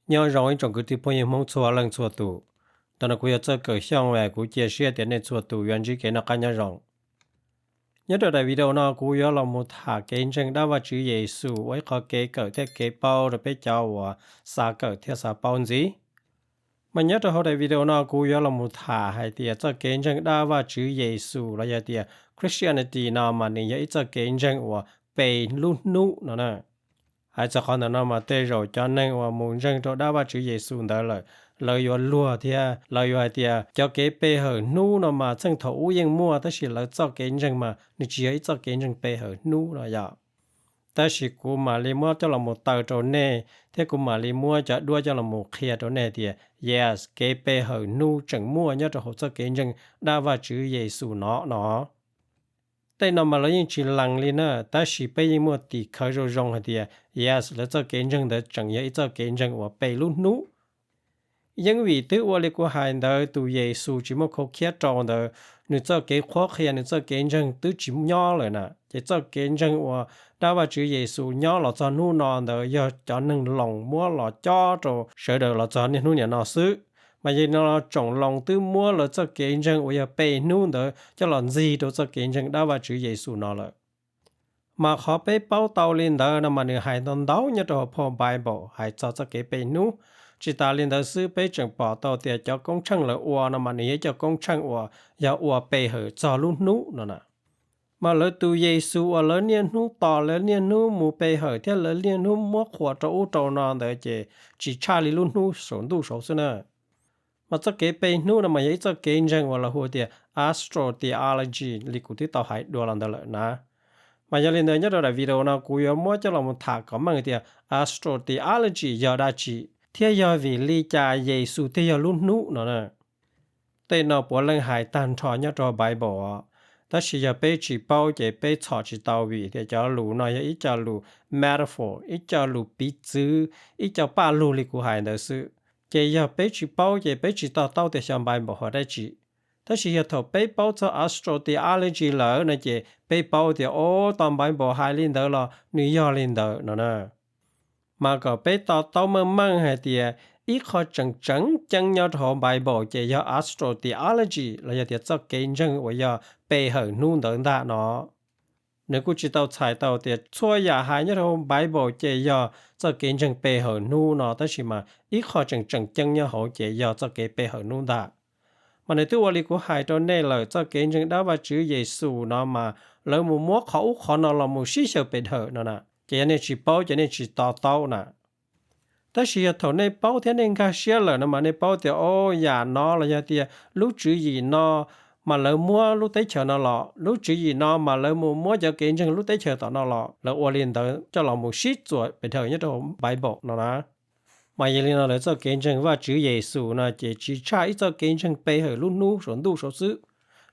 Nyob zoo ib tsoom kwv tij phooj ywg Hmoob txhua leej txhua tus. Ntawm no kuv yog Txawj Kawm Xyooj es kuv cia siab tias nej txhua tus yuav ntsib kev noj qab nyob zoo. Nyob rau daim video no kuv yuav los mus tham kev ntseeg dab Vajtswv Yexus ua ib qho kev kawm thiab kev paub rau peb cov uas xav kawm thiab xav paub ntxiv. Mas nyob rau hauv daim video no kuv yuav los mus tham hais tias txoj kev ntseeg dab Vajtswv Yexus los yog tias Christianity no mas nws yog ib txoj kev ntseeg uas pe lub hnub no na. Hais txog qhov ntawm no mas tej zaum cov neeg uas mus ntseeg rau dab Vajtswv Yexus ntawd lawm, lawv yuav luag thiab lawv yuav hais tias cov kev pe hawm hnub no mas txheej thaum ub yeej muaj tab sis lawv txoj kev ntseeg mas nws tsis yog ib txoj kev ntseeg pe hawm hnub no yom. Tab sis kuv mam li muab coj los mus taw rau nej thiab kuv mam li muab cov duab coj los mus qhia rau nej tias yes, kev pe hawm hnub tseem muaj nyob rau hauv txoj kev ntseeg dab Vajtswv Yexus no no. Tej no mas lawv yeej tsis lees li na, tab sis peb yeej muaj tim khawv zoo zoo hais tias yes, lawv txoj kev ntseeg ntawd tseem yog ib txoj kev ntseeg uas pe lub hnub. Yeej vim twb ua li kuv hais ntawd tus Yexus tsis muaj khau khiab rau ntawd, nws txoj kev qhuab qhia nws txoj kev ntseeg twb tsis nyob lawm na, ces txoj kev ntseeg uas dab Vajtswv Yexus nyob los txog hnub no ntawd yog cov neeg Loos muab los cob rau sawv daws los txog niaj hnub niam no xwb. Mas yog li no tsoom Loos twb muab lawv txoj kev ntseeg uas yog pe hnub ntawd coj los ntxig rau txoj kev ntseeg dab Vajtswv Yexus no lawm. Mas qhov peb paub tau li ntawd no mas nws hais ntau ntau nyob rau hauv phau Bible hais txog txoj kev pe hnub. Tsis tas li ntawd xwb, peb tseem pom tau tias cov koob tsheej lawv ua no mas nws yog ib co koob tsheej uas yog ua pe hawm txog lub hnub no na. Mas lawv tus Yexus uas lawv niaj hnub tos, lawv niaj hnub mus pe hawm thiab lawv niaj hnub muab qhuas rau ub rau no ntawd ces tsis tshaj li lub hnub saum ntuj saud xwb na. Mas txoj kev pe hnub no mas yog ib txoj kev ntseeg uas lawv hu tias astral theology li kuv twb tau hais dua los ntawd lawm na. Mas yog li ntawd nyob rau daim video no kuv yuav muab coj los mus tham kom meej tias astral theology yog dab tsi thiab yog vim li cas Yexus thiaj yog lub hnub no na. Tej no puav leej hais tag nrho nyob rau Bible os, tab sis yog peb tsis paub ces peb txhom tsis tau vim tias cov lus no yog ib co lus metaphor, ib co lus piv txwv, ib co paj lug li kuv hais ntawd xwb. Ces yog peb tsis paub ces peb tsis to taub tias xyov Bible hais dab tsi. Tab sis yog thaum peb paub txog astral theology lawm no ces peb paub tias o, tau Bible hais li ntawd los nws yog li ntawd no na. Mas kom peb to taub meej meej hais tias ib qho tseem tseem ceeb nyob rau hauv Bible ces yog astral theology los yog tias txoj kev ntseeg uas yog pe hawm hnub ntawd ntag no. Nws kuj tsis tau txhais tau tias txhua yam hais nyob rau hauv Bible ces yog txoj kev ntseeg pe hawm hnub no, tab sis mas ib qho tseem tseem ceeb nyob hauv ces yog txoj kev pe hawm hnub ntag. Mas nws twb ua li kuv hais rau nej lawm, txoj kev ntseeg dab Vajtswv Yexus no mas lawv mus muab qhov ub qhov no los mus sib xyaw pes dawm no na. Ces yog nej tsis paub ces nej tsis to taub na. Tab sis yog thaum nej paub thiab nej nkag siab lawm no mas nej paub tias o, yam no los yog tias lub tswv yim no mas lawv muab lub teb chaws no los, lub tswv yim no mas lawv mus muab cov kev ntseeg lub teb chaws tom no los, lawv ua li ntawd coj los mus sib txuas pes dawm nyob rau Bible no na. Mas yog li no lawv txoj kev ntseeg Vajtswv Yexus no ces tsis tshaj ib txoj kev ntseeg pe hawm lub hnub saum ntuj saud xwb.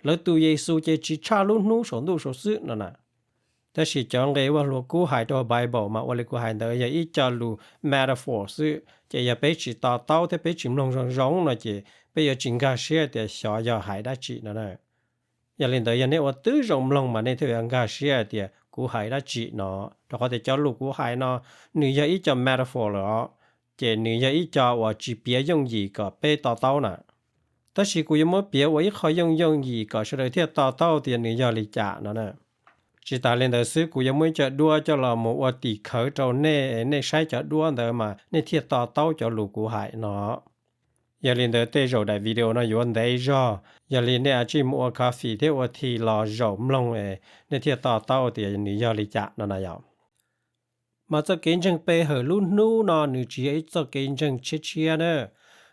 Lawv tus Yexus ces tsis tshaj lub hnub saum ntuj saud xwb no na. Tab sis cov nqe Vaj Lug Kub hais rau Bible mas ua li kuv hais ntawd yog ib co lus metaphor xwb, ces yog peb tsis to taub thiab peb tsis mloog zoo zoo no ces peb yuav tsis nkag siab tias xyov yog hais dab tsi no na. Yog li ntawd yog nej ua tib zoo mloog mas nej thiaj yuav nkag siab tias kuv hais dab tsi no, rau qhov tias cov lus kuv hais no nws yog ib co metaphor lawm os, ces nws yog ib co uas tsis piav yooj yim kom peb to taub na. Tab sis kuv yuav muab piav ua ib qho yooj yooj yim kom sawv daws thiaj to taub tias nws yog li cas no na. Tsis tas li ntawd xwb, kuv yuav muab ib co duab coj los mus ua tim khawv rau nej, nej saib cov duab ntawd mas nej thiaj to taub cov lus kuv hais no. Yog li ntawd tej zaum daim video no yuav ntev zog, yog li nej a tsij mus ua coffee thiab ua thi los zaum mloog es nej thiaj to taub tias nws yog li cas no na yom. Mas txoj kev ntseeg pe hawm lub hnub no nws tsis yog ib txoj kev ntseeg tshiab tshiab na,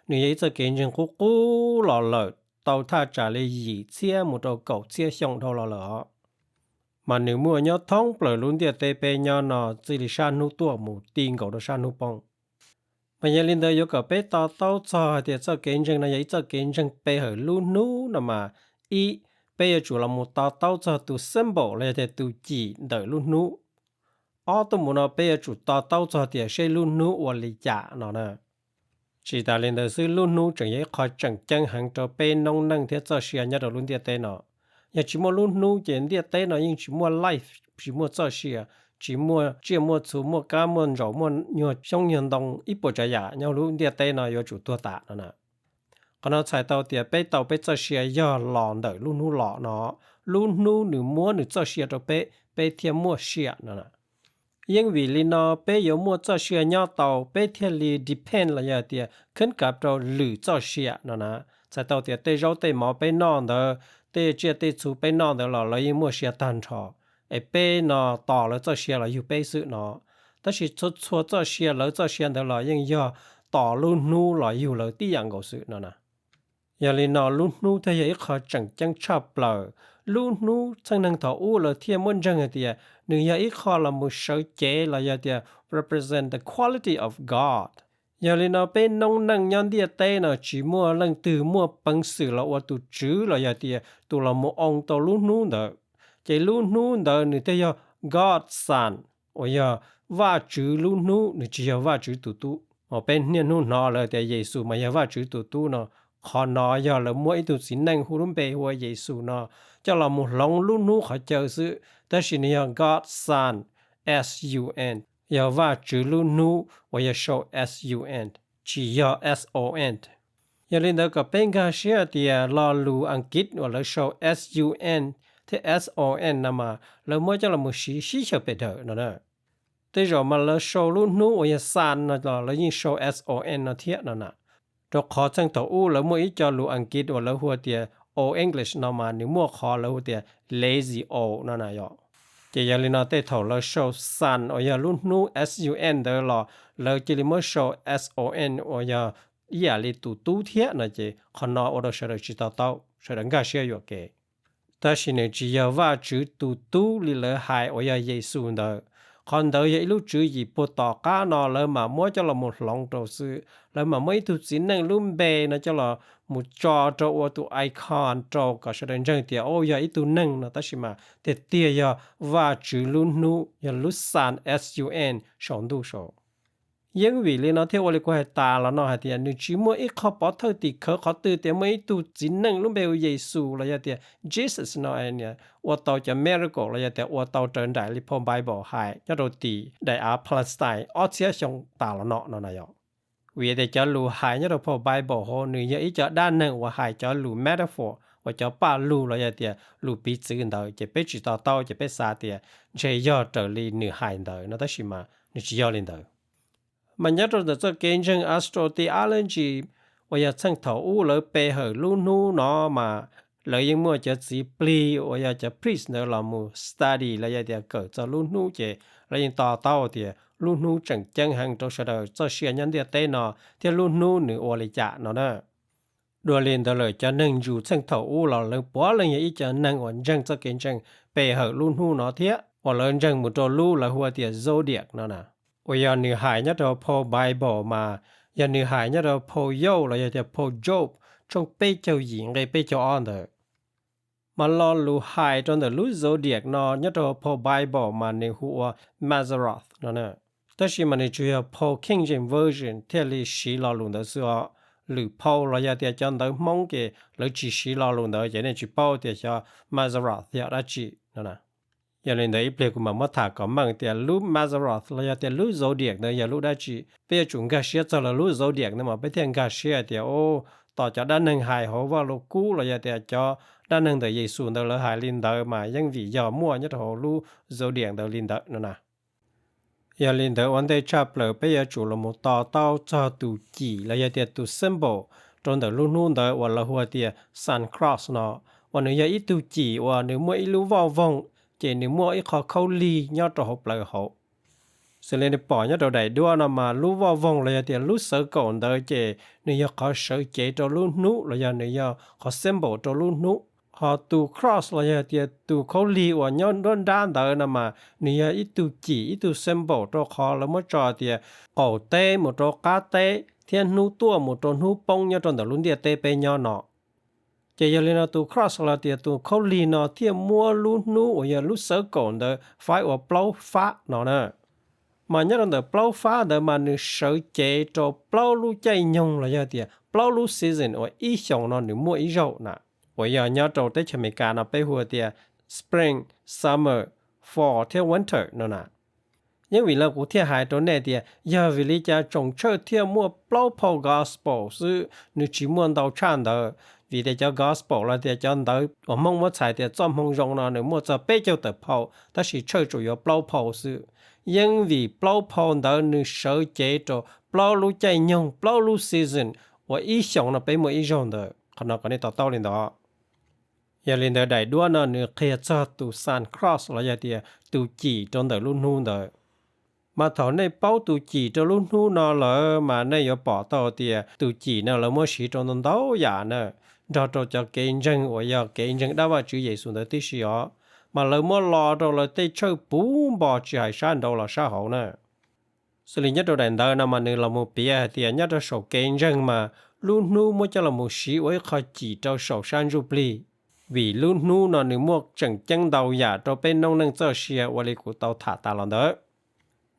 nws yog ib txoj kev ntseeg qub qub los lawm tau thaj tsam li yim txhiab mus rau kaum txhiab xyoo dhau los lawm os. Mas nws muaj nyob thoob plaws lub ntiaj teb peb nyob no txij li sab hnub tuaj mus ti nkaus rau sab hnub poob. Mas yog li ntawd yuav kom peb to taub txog hais tias txoj kev ntseeg no yog ib txoj kev ntseeg pe hawm lub hnub no mas, ib, peb yuav tsum los mus to taub txog tus symbol los yog tias tus cim ntawm lub hnub. Ob tuaj mus no peb yuav tsum to taub txog tias seb lub hnub ua li cas no na. Tsis tas li ntawd xwb, lub hnub tseem yog ib qho tseem ceeb heev rau peb noob neej thiab txoj sia nyob rau lub ntiaj teb no. Yog tsis muaj lub hnub ces ntiaj teb no yeej tsis muaj life, tsis muaj txoj sia, tsis muaj tsiaj muaj txhu, muaj kab muaj ntsaum, muaj nyuag xyoob nyuag ntoo, ib puas tsav yam nyob lub ntiaj teb no yuav tsum tuag tas no na. Qhov no txhais tau tias peb tau peb txoj sia yog los ntawm lub hnub los no. Lub hnub nws muab nws txoj sia rau peb, peb thiaj muaj sia no na. Yeej vim li no peb yuav muaj txoj sia nyob tau, peb thiaj li depend los yog tias kheeb kav rau lwm txoj sia no na. Txhais tau tias tej zaub tej mov peb noj ntawd, tej tsiaj tej txhu peb noj ntawd los lawv yeej muaj sia tag nrho, es peb no tos lawv txoj sia los yug peb xwb no. Tab sis txhua txhua txoj sia, lawv txoj sia ntawd los yeej yog tos lub hnub los yug lawv tib yam nkaus xwb no na. Yog li no lub hnub thiaj yog ib qho tseem ceeb tshaj plaws. Lub hnub txheej neeg thaum ub lawv thiaj muab ntseeg hais tias nws yog ib qho los mus sawv cev los yog tias represent the quality of God. Yog li no peb noob neej nyob ntiaj teb no tsis muaj leej twg muaj peev xwm los ua tus tswv los yog tias tus los mus oo tau lub hnub ntawd. Ces lub hnub ntawd nws thiaj yog God Son, uas yog Vajtswv lub hnub, nws tsis yog Vajtswv tus tub. Uas peb niaj hnub hnov lawv tias Yexus mas yog Vajtswv tus tub no, qhov no yog lawv muab ib tug txiv neej hu lub npe hu ua Yexus no coj los mus hloov lub hnub qhov chaw xwb, tab sis nws yog God Son, S U N, yog Vajtswv lub hnub uas yog sau S U N, tsis yog S O N. Yog li ntawd kom peb nkag siab tias lo lus Askiv uas lawv sau S U N thiab S O N no mas lawv muab coj los mus siv sib xyaw pes dawm no na. Tej zaum mas lawv sau lub hnub uas yog Sun no los lawv yeej sau S O N no thiab no na. Rau qhov txheej thaum ub lawv muaj ib co lus Askiv uas lawv hu tias Old English no mas nws muaj qhov lawv hu tias lazy old no na yom. Ces yog li no tej thaum lawv sau Sun uas yog lub hnub S U N ntawd los lawv cia li muab sau S O N uas yog ib yam li tus tub thiab no ces qhov no ua rau sawv daws tsis to taub, sawv daws nkag siab yuam kev. Tab sis nws tsis yog Vajtswv tus tub li lawv hais uas yog Yexus ntawd. Qhov ntawd yog ib lub tswv yim puag tom qab no lawv mam muab coj los mus hloov rau xwb. Lawv mam muab ib tug txiv neej lub npe no coj los mus tso rau ua tus icon rau kom sawv daws ntseeg tias o yog ib tug neeg no, tab sis mas tiag tiag yog Vajtswv lub hnub, yog lub Sun S U N saum ntuj saud. Yeej vim li no thiaj ua li kuv hais tas los no hais tias nws tsis muaj ib qho pov thawj tim khawv qhov twg tias muaj ib tug txiv neej lub npe hu Yexus los yog tias Jesus no ua tau cov miracle los yog tias ua tau raws nraim li phau Bible hais nyob rau tim daim av Palestine ob txhiab xyoo tas los no no na yom. Vim tias cov lus hais nyob rau phau Bible hauv nws yog ib co dab neeg uas hais cov lus metaphor uas cov paj lug los yog tias lus piv txwv ntawd ces peb tsis to taub ces peb xav tias ntshe yog raws li nws hais ntawd no, tab sis mas nws tsis yog li ntawd. Mas nyob rau ntawm txoj kev ntseeg astro theology uas yog txheej thaum ub lawv pe hawm lub hnub no mas lawv yeej muaj cov txiv plig uas yog cov priest ntawd los mus study los yog tias kawm txog lub hnub ces lawv yeej to taub tias lub hnub tseem ceeb heev rau sawv daws txoj sia nyob ntiaj teb no thiab lub hnub nws ua li cas no na. Dua li ntawd lawm cov neeg Jews txheej thaum ub los lawv puav leej yog ib co neeg uas ntseeg txoj kev ntseeg pe hawm lub hnub no thiab uas lawv ntseeg mus rau lub lawv hu tias zodiac no na, uas yog nws hais nyob rau phau Bible mas yog nws hais nyob rau phau Yauj los yog tias phau Job tshooj peb caug yim nqe peb caug ob ntawd. Mas lo lus hais rau ntawm lub zodiac no nyob rau phau Bible mas nws hu ua Mazzaroth no na. Tab sis mas nws tsuas yog phau King James Version thiaj li siv lo lus ntawd xwb os. Lwm phau los yog tias cov ntawv Hmoob ces lawv tsis siv lo lus ntawd ces nej tsis paub tias xyov Mazzaroth yog dab tsi no na. Yog li ntawd ib pliag kuv mam muab tham kom meej tias lub Mazzaroth los yog tias lub zodiac ntawd yog lub dab tsi. Peb yuav tsum nkag siab txog lawv lub zodiac ntawd mas peb thiaj nkag siab tias o, tos cov dab neeg hais hauv Vaj Lug Kub los yog tias cov dab neeg ntawm Yexus ntawd lawv hais li ntawd mas yeej vim yog muaj nyob rau hauv lub zodiac ntawd li ntawd no na. Yog li ntawd ua ntej tshaj plaws peb yuav tsum los mus to taub txog tus cim los yog tias tus symbol rau ntawm lub hnub ntawd uas lawv hu tias Sun Cross no, uas nws yog ib tug cim uas nws muaj ib lub voj voog, ces nws muaj ib qho khaub lig nyob rau hauv plawv hauv. Xws li nws pom nyob rau daim duab no mas lub voj voog los yog tias lub xawv kaum ntawd ces nws yog qhov sawv cev rau lub hnub los yog nws yog qhov symbol rau lub hnub. Ho tus cross los yog tias tus khaub lig uas nyob nruab nrab ntawd no mas nws yog ib tug cim ib tug symbol rau qhov lawv muab tso tias qaum teb mus rau qab teb thiab hnub tuaj mus rau hnub poob nyob rau ntawm lub ntiaj teb peb nyob no. Ces yog li no tus cross los tias tus khaub lig no thiaj muab lub hnub uas yog lub xawv kaum ntawd faib ua plaub fab no na. Mas nyob rau ntawm plaub fab ntawd mas nws sawv cev rau plaub lub caij nyoog los yog tias plaub lub season uas ib xyoos no nws muaj ib zaug na, uas yog nyob rau teb chaws Amelikas no peb hu tias spring, summer, fall thiab winter no na. Yeeb vim li no kuv thiaj hais rau nej tias yog vim li cas tsoom tshawj thiaj muaj plaub phau gospel xwb, nws tsis muaj ntau tshaj ntawd. Vim tias cov gospel los tias cov ntawv uas Hmoob muab txhais tias txoj hmoo zoo no nws muaj txog peb caug tawm phau, tab sis tshawj tsuas yuav plaub phau xwb. Yeeb vim plaub phau ntawd nws sawv cev rau plaub lub caij nyoog, plaub lub season, uas ib xyoos no peb muaj ib zaug ntawd. Qhov no kom nej to taub li ntawd. Yog li ntawd daim duab no nws qhia txog tus Santa Claus los yog tias tus cim rau ntawm lub hnub ntawd. Mas thaum nej paub tus cim rau lub hnub no lawm mas nej yuav pom tau tias tus cim no lawv muab siv rau ntau ntau yam na, nrog rau cov kev ntseeg uas yog kev ntseeg dab Vajtswv Yexus ntawd tib si os, mas lawv muab lo rau lawv tej tshawj puv npo tsis hais sab nraud los sab hauv na. Xws li nyob rau daim ntawv no mas nws los mus piav hais tias nyob rau saum kev ntseeg mas lub hnub muab coj los mus siv ua ib qho cim rau saum sab ntsuj plig, vim lub hnub no nws muaj tseem ceeb ntau yam rau peb noob neej txoj sia ua li kuv tau tham tas los ntawd.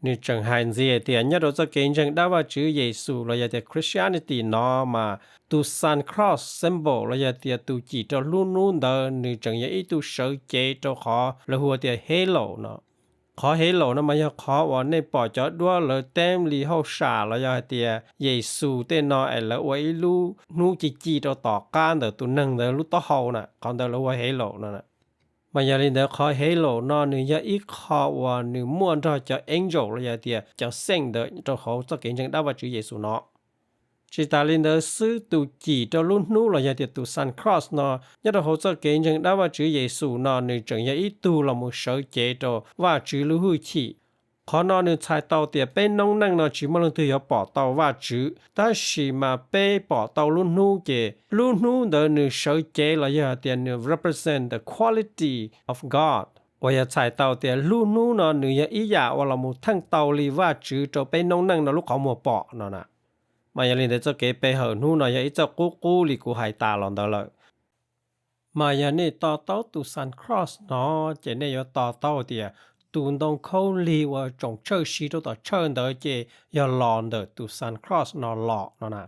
Nws tseem hais ntxiv hais tias nyob rau txoj kev ntseeg dab Vajtswv Yexus los yog tias Christianity no mas tus Santa Claus symbol los yog tias tus cim rau lub hnub ntawd nws tseem yog ib tug sawv cev rau qhov lawv hu tias halo no. Qhov halo no mas yog qhov uas nej pom cov duab lawv teeb li hauj sam los yog hais tias Yexus tej no es lawv ua ib lub hnub ci ci rau tom qab ntawm tus neeg ntawd lub taub hau na, qhov ntawd lawv hu ua halo no. Mas yog li ntawd qhov halo no nws yog ib qho uas nws muaj nrog cov angel los yog tias cov saint ntawd rau hauv txoj kev ntseeg dab Vajtswv Yexus no. Tsis tas li ntawd xwb, tus cim rau lub hnub los yog tias tus Santa Claus no nyob rau hauv txoj kev ntseeg dab Vajtswv Yexus no nws tseem yog ib tug los mus sawv cev rau Vajtswv lub hwj chim. Qhov no nws txhais tau tias peb noob neej no tsis muaj leej twg yuav pom tau Vajtswv, tab sis mas peb pom tau lub hnub ces lub hnub ntawd nws sawv cev los yog hais tias nws represent the quality of God, uas yog txhais tau tias lub hnub no nws yog ib yam uas los mus theej tau li Vajtswv rau peb noob neej no lub qhov muag pom no na. Mas yog li ntawd txoj kev pe hawm hnub no yog ib txoj qub qub li kuv hais tas los ntawd lawm. Mas yog nej to taub tus Santa Claus no, ces nej yuav to taub tias tus ntoo khaub lig uas tsoom tshawj siv rau tom tshawj ntawd ces yog los ntawm tus Santa Claus no los no na.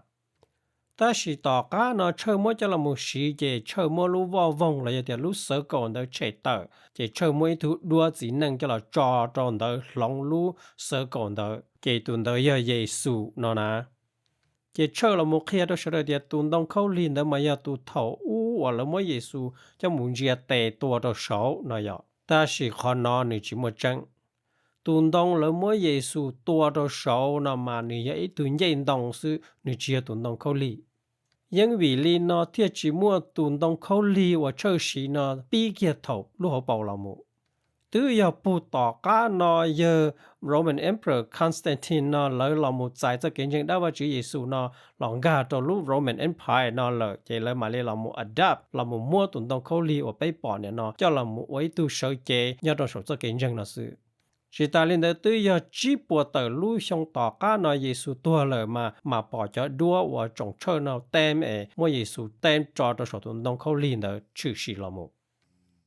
Tab sis tom qab no tshawj muab coj los mus siv ces tshawj muab lub voj voog los yog tias lub xawv kaum ntawd tshem tawm, ces tshawj muab ib tug duab txiv neej coj los tso rau ntawd hloov lub xawv kaum ntawd, ces tus ntawd yog Yexus no na. Ces tshawj los mus qhia rau sawv daws tias tus ntoo khaub lig ntawd mas yog tus thaum ub uas lawv muab Yexus coj mus ntsia tes tua rau saud no yom. Tab sis qhov no nws tsis muaj tseeb. Tus ntoo lawv muab Yexus tua rau saud no mas nws yog ib tug ncej ntoo xwb, nws tsis yog tus ntoo khaub lig. Yeeb vim li no thiaj tsis muaj tus ntoo khaub lig uas tshawj siv no pib kiag thaum lub hauv paus los mus. Twb yog puag tom qab no yawg Roman Emperor Constantine no lawv los mus txais txoj kev ntseeg dab Vajtswv Yexus no los nkag rau lub Roman Empire no lawm, ces lawv mam li los mus adapt los mus muab tus ntoo khaub lig uas peb pom niam no coj los mus ua ib tug sawv cev nyob rau saum txoj kev ntseeg no xwb. Tsis tas li ntawd twb yog tsib puas tawm lub xyoo tom qab no Yexus tuag lawm mas mam pom cov duab uas tsoom tshawj no teeb es muab Yexus teeb tso rau saum tus ntoo khaub lig ntawd tshwm sim los mus.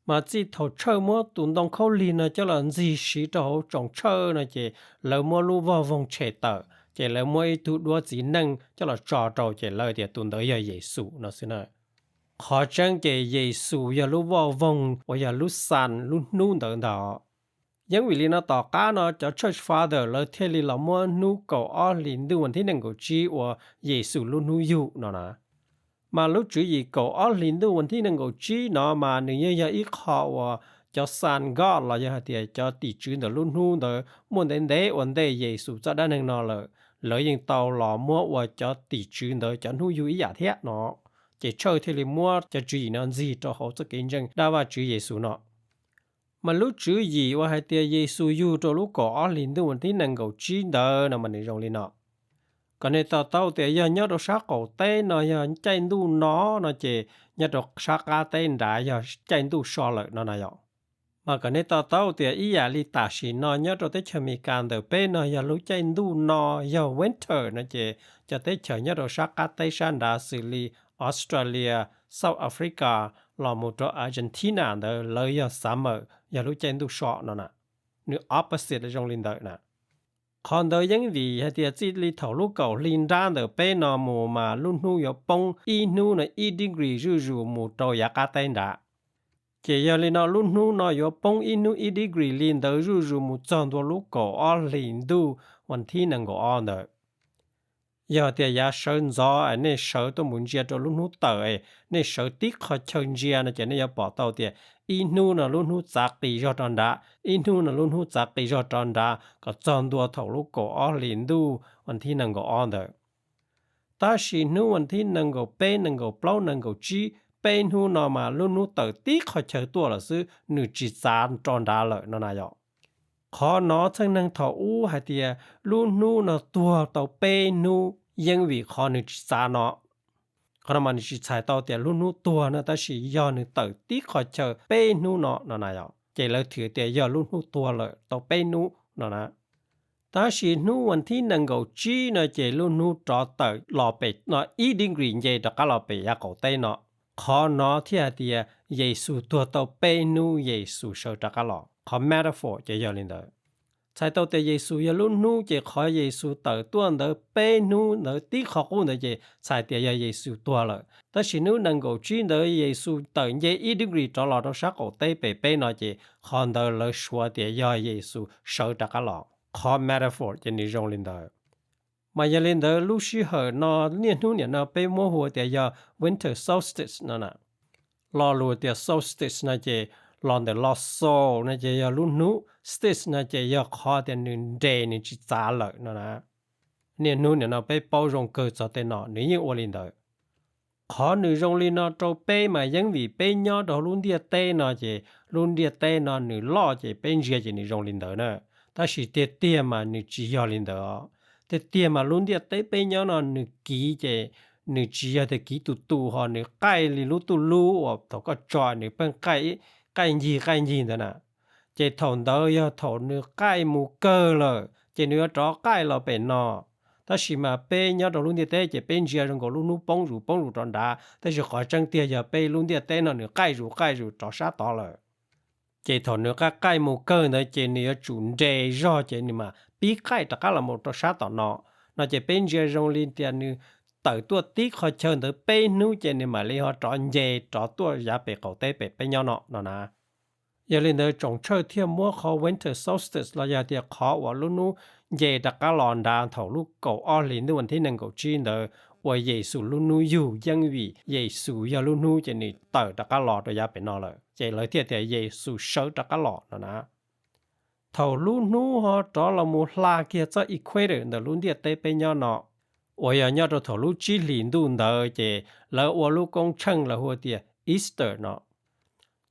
Mas txij thaum tshawj muab tus ntoo khaub lig no coj los ntxig siv rau hauv tsoom tshawj no ces lawv muab lub voj voog tshem tawm, ces lawv muab ib tug duab txiv neej coj los tso rau ces lawv tias tus ntawd yog Yexus no xwb na. Qhov tseeb ces Yexus yog lub voj voog uas yog lub sun, lub hnub ntawd ntag. Yeeb vim li no tom qab no cov church father lawv thiaj li los muab hnub kaum ob hlis ntuj vas thib nees nkaum tsib ua Yexus lub hnub yug no na. Mas lub tswv yim kaum ob hlis ntuj vas thib nees nkaum tsib no mas nws yeej yog ib qho uas cov sun god los yog hais tias cov tim tswv ntawm lub hnub ntawd muaj ntev ntev ua ntej Yexus txoj dab neeg no lawm, lawv yeej tau los muab ua cov tim tswv ntawd cov hnub yug ib yam thiab no. Ces church thiaj li muab cov tswv yim no ntxig rau hauv txoj kev ntseeg dab Vajtswv Yexus no. Mas lub tswv yim uas hais tias Yexus yug rau lub kaum ob hlis ntuj vas thib nees nkaum tsib ntawd no mas nws zoo li no. Kom nej to taub tias yog nyob rau sab qaum teb no yog caij ntuj no no ces nyob rau sab qab teb nrad yog caij ntuj so lawm no na yom. Mas kom nej to taub tias ib yam li tam sim no nyob rau teb chaws Amelikas ntawm peb no yog lub caij ntuj no yog winter no ces cov teb chaws nyob rau sab qab teb sab nrad xws li Australia, South Africa los mus rau Argentina ntawd lawv yog summer, yog lub caij ntuj so no na. Nws opposite zoo li ntawd na. Qhov ntawd yeej vim hais tias txij li thaum lub kaum hli nrab ntawm peb no mus mas lub hnub yuav poob ib hnub no ib degree zuj zus mus rau yav qab teb nrad. Ces yog li no lub hnub no yuav poob ib hnub ib degree li ntawd zuj zus mus txog ntua lub kaum ob hlis ntuj vas thib nees nkaum ob ntawd. Yog tias yav sawv ntxov es nej sawv tuaj mus ntsia rau lub hnub tawm es nej sawv tib qho chaw ntsia no ces nej yuav pom tau tias ib hnub no lub hnub txav qis zog rov nrad, ib hnub no lub hnub txav qis zog rov nrad kom txog ntua thaum lub kaum ob hlis ntuj vas thib nees nkaum ob ntawd. Tab sis hnub vas thib nees nkaum peb, nees nkaum plaub, nees nkaum tsib, peb hnub no mas lub hnub tawm tib qho chaw tuaj lawm xwb, nws tsis txav rov nrad lawm no na yom. Qhov no txheej neeg thaum ub hais tias lub hnub no tuag tau peb hnub yeeb vim qhov nws tsis txav no. Qhov no mas nws tsis txhais tau tias lub hnub tuag no, tab sis yog nws tawm tib qho chaw peb hnub no no na yom, ces lawv thiaj tias yog lub hnub tuag lawm tau peb hnub no na. Tab sis hnub vas thib nees nkaum tsib no ces lub hnub rov tawm los pem no ib degree nce rov qab los pem yav qaum teb no. Qhov no thiaj hais tias Yexus tuag tau peb hnub Yexus sawv rov qab los. Qhov metaphor ces yog li ntawd. Txhais tau tias Yexus yog lub hnub ces qhov Yexus tawm tuaj ntawd peb hnub ntawd tib qho qub ntawd ces txhais tias yog Yexus tuag lawm. Tab sis hnub nees nkaum tsib ntawd Yexus tawm nce ib degree rov los rau sab qaum teb pem peb no ces qhov ntawd lawv suav tias yog Yexus sawv rov qab los. Qhov metaphor ces nws zoo li ntawd. Mas yog li ntawd lub sij hawm no niaj hnub niam no peb muab hu tias yog winter solstice no na. Lo lus tias solstice no ces los ntawm lo sol no ces yog lub hnub, stice no ces yog qhov tias nws nres nws tsis txav lawm no na. Niaj hnub niam no peb paub zoo kawg txog tej no nws yeej ua li ntawd. Qhov nws zoo li no rau peb mas yeej vim peb nyob rau hauv lub ntiaj teb no ces lub ntiaj teb no nws loj ces peb ntsia ces nws zoo li ntawd na. Tab sis tiag tiag mas nws tsis yog li ntawd os. Tiag tiag mas lub ntiaj teb peb nyob no nws kiv ces nws tsis yog tias kiv tus tus ho nws qaij li lub tuj lub uas thaum koj tso nws pheej qaij ncig qaij ncig ntawd na. Ces thaum ntawd yog thaum nws qaij mus kawg lawm ces nws yuav rov qaij los pem no. Tab sis mas peb nyob rau lub ntiaj teb ces peb ntsia zoo nkaus lub hnub poob zus poob zus rov nrad, tab sis qhov tseeb tiag yog peb lub ntiaj teb no nws qaij zus qaij zus rov sab tod lawm. Ces thaum nws qaij qaij mus kawg ntawd ces nws yuav tsum nres zog ces nws mam pib qaij rov qab los mus rau sab tom no. No ces peb ntsia zoo li tias nws tawm tuaj tib qho chaw ntawd peb hnub ces nws mam li ho rov nce rov tuaj yav pem qaum teb pem peb nyob no no na. Yog li ntawd tsoom tshawj thiaj muab qhov winter solstice los yog tias qhov uas lub hnub nce rov qab los nrad thaum lub kaum ob hlis ntuj vas thib nees nkaum tsib ntawd ua Yexus lub hnub yug yeej vim Yexus yog lub hnub ces nws tawm rov qab los rau yav pem no lawm ces lawv thiaj tias Yexus sawv rov qab los no na. Thaum lub hnub ho rov los mus hla kiag txoj equator ntawm lub ntiaj teb peb nyob no, uas yog nyob rau thaum lub tsib hlis ntuj ntawd ces lawv ua lub koob tsheej lawv hu tias Easter no.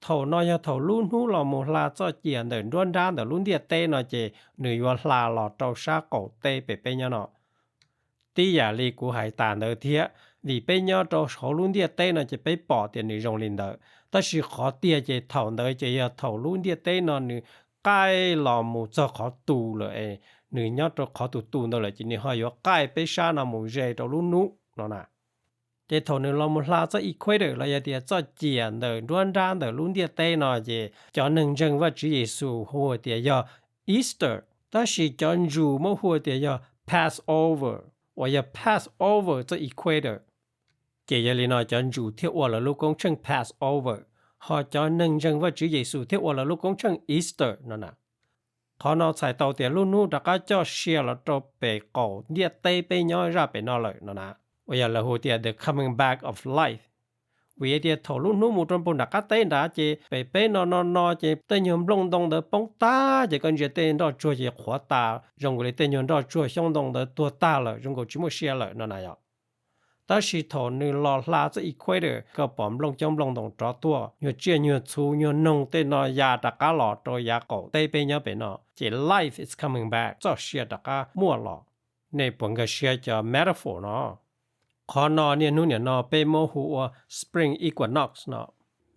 Thaum no yog thaum lub hnub los mus hla txoj ciam ntawm nruab nrab ntawm lub ntiaj teb no ces nws yuav hla los rau sab qaum teb pem peb nyob no. Tib yam li kuv hais tas ntawd thiab, vim peb nyob rau hauv lub ntiaj teb no ces peb pom tias nws zoo li ntawd, tab sis qhov tiag ces thaum ntawd ces yog thaum lub ntiaj teb no nws qaij los mus txog qhov tus lawm es nws nyob rau qhov tus tus ntawd lawm ces nws ho yuav qaij peb sab no mus ze rau lub hnub no na. Ces thaum nws los mus hla txoj equator los yog tias txoj ciam ntawm nruab nrab ntawm lub ntiaj teb no ces cov neeg ntseeg Vajtswv Yexus hu tias yog Easter, tab sis cov Ntsum muab hu tias yog Passover, uas yog pass over txoj equator. Ces yog li no cov Ntsum thiaj ua lawv lub koob tsheej Passover, ho cov neeg ntseeg Vajtswv Yexus thiaj ua lawv lub koob tsheej Easter no na. Qhov no txhais tau tias lub hnub rov qab coj sia los rau pem qaum ntiaj teb peb nyob zaj pem no lawm no na, uas yog lawv hu tias the coming back of life. Vim tias thaum lub hnub mus rau npoo nram qab teb nrad ces pem peb no no no ces tej nyuag nplooj ntoo ntawd poob tag ces koj ntsia tej nroj tsuag ces qhuav tas zoo nkaus li tej nyuag nroj tsuag xyoob ntoo ntawd tuag tag lawm zoo nkaus tsis muaj sia lawm no na yom. Tab sis thaum nws los hla txoj equator koj pom nplooj coob nplooj ntoo rov tuaj, nyuag tsiaj nyuag txhu nyuag noog tej no ya rov qab los rau yav qaum teb peb nyob pem no ces life is coming back, txoj sia rov qab muaj los. Nej puas nkag siab cov metaphor no? Qhov no niaj hnub niam no peb muab hu ua spring equinox no.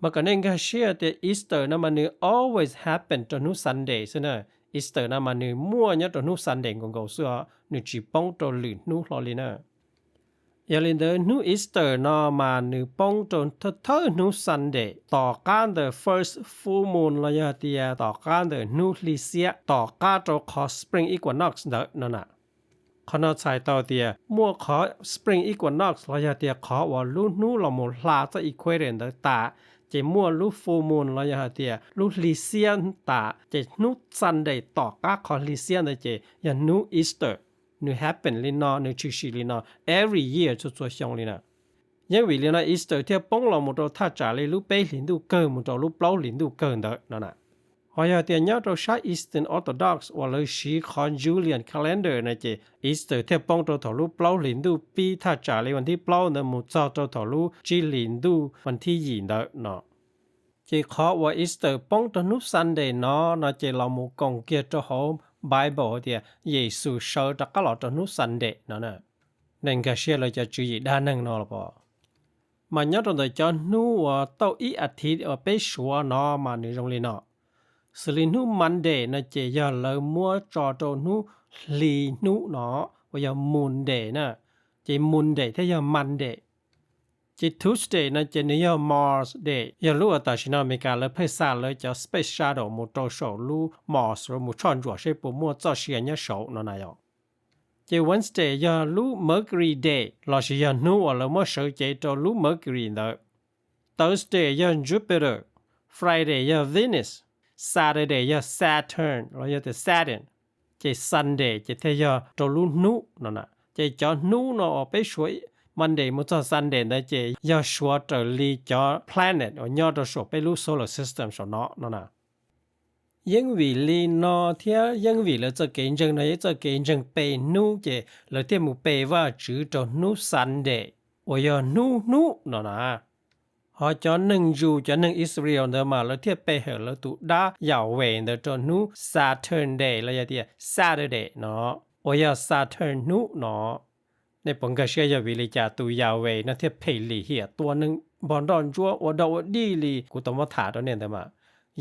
Mas kom nej nkag siab tias Easter no mas nws always happen rau hnub Sunday xwb na. Easter no mas nws muaj nyob rau hnub Sunday nkaus nkaus xwb os, nws tsis poob rau lwm hnub hlo li na. Yog li ntawd hnub Easter no mas nws poob rau thawj thawj hnub Sunday tom qab ntawm first full moon los yog tias tom qab ntawm hnub hli xiab tom qab rau qhov spring equinox ntawd no na. Qhov no txhais tau tias muaj qhov spring equinox los yog tias qhov uas lub hnub los mus hla txoj equator ntawd tas Ces muaj lub full moon los yog hais tias lub hli xiab tas, ces hnub Sunday tom qab qhov hli xiab ntawd ces yog hnub Easter. Nws happen li no, nws tshwm sim li no every year, txhua txhua xyoo li na. Yeeb vim li no Easter thiaj poob los mus rau thaj tsam li lub peb hlis ntuj kawg mus rau lub plaub hlis ntuj kawg ntawd no na. Ho yog tias nyob rau sab Eastern Orthodox uas lawv siv qhov Julian calendar no ces Easter thiaj poob rau thaum lub plaub hlis ntuj pib thaj tsam li vas thib plaub ntawd mus txog rau thaum lub tsib hlis ntuj vas thib yim ntawd no. Ces qhov uas Easter poob rau hnub Sunday no no ces los mus koom kiag rau hauv Bible hais tias Yexus sawv rov qab los rau hnub Sunday no na. Nej nkag siab lawv cov tswv yim dab neeg no los pom. Mas nyob rau ntawm cov hnub uas tauj ib as thiv uas peb suav no mas nws zoo li no. Xws li hnub Monday no ces yog lawv muab tso rau hnub hli hnub no uas yog Moonday na, ces Moonday thiaj yog Monday. Ces Tuesday no ces nws yog Mars Day, yog lub uas tam sim no Amelikas lawv pheej xa lawv cov Space Shuttle mus rau saum lub Mars mus tshoj ntsuam seb puas muaj txoj sia nyob saud no na yom. Ces Wednesday yog lub Mercury Day lossis yog hnub uas lawv muab sawv cev rau lub Mercury ntawd. Thursday yog Jupiter, Friday yog Venus, Saturday yog Saturn los yog tias Saturn, ces Sunday ces thiaj yog rau lub hnub no na. Ces cov hnub no uas peb suav Monday mus txog Sunday ntawd ces yog suav raws li cov planet uas nyob rau saum peb lub solar system saum no no na. Yeeb vim li no thiab yeeb vim lawv txoj kev ntseeg no yog ib txoj kev ntseeg pe hnub ces lawv thiaj mus pe Vajtswv rau hnub Sunday uas yog hnub hnub no na. Ho cov neeg Jew, cov neeg Israel ntawd mas lawv thiaj pe hawm lawv tus dab Yahweh ntawd rau hnub Saturday los yog tias Saturday no, uas yog Saturn hnub no. Nej puas nkag siab yog vim li cas tus Yahweh no thiaj phem lim hiam tua neeg npog nroj ntsuab ua dog ua dig li kuv tau muab tham rau nej ntawd mas?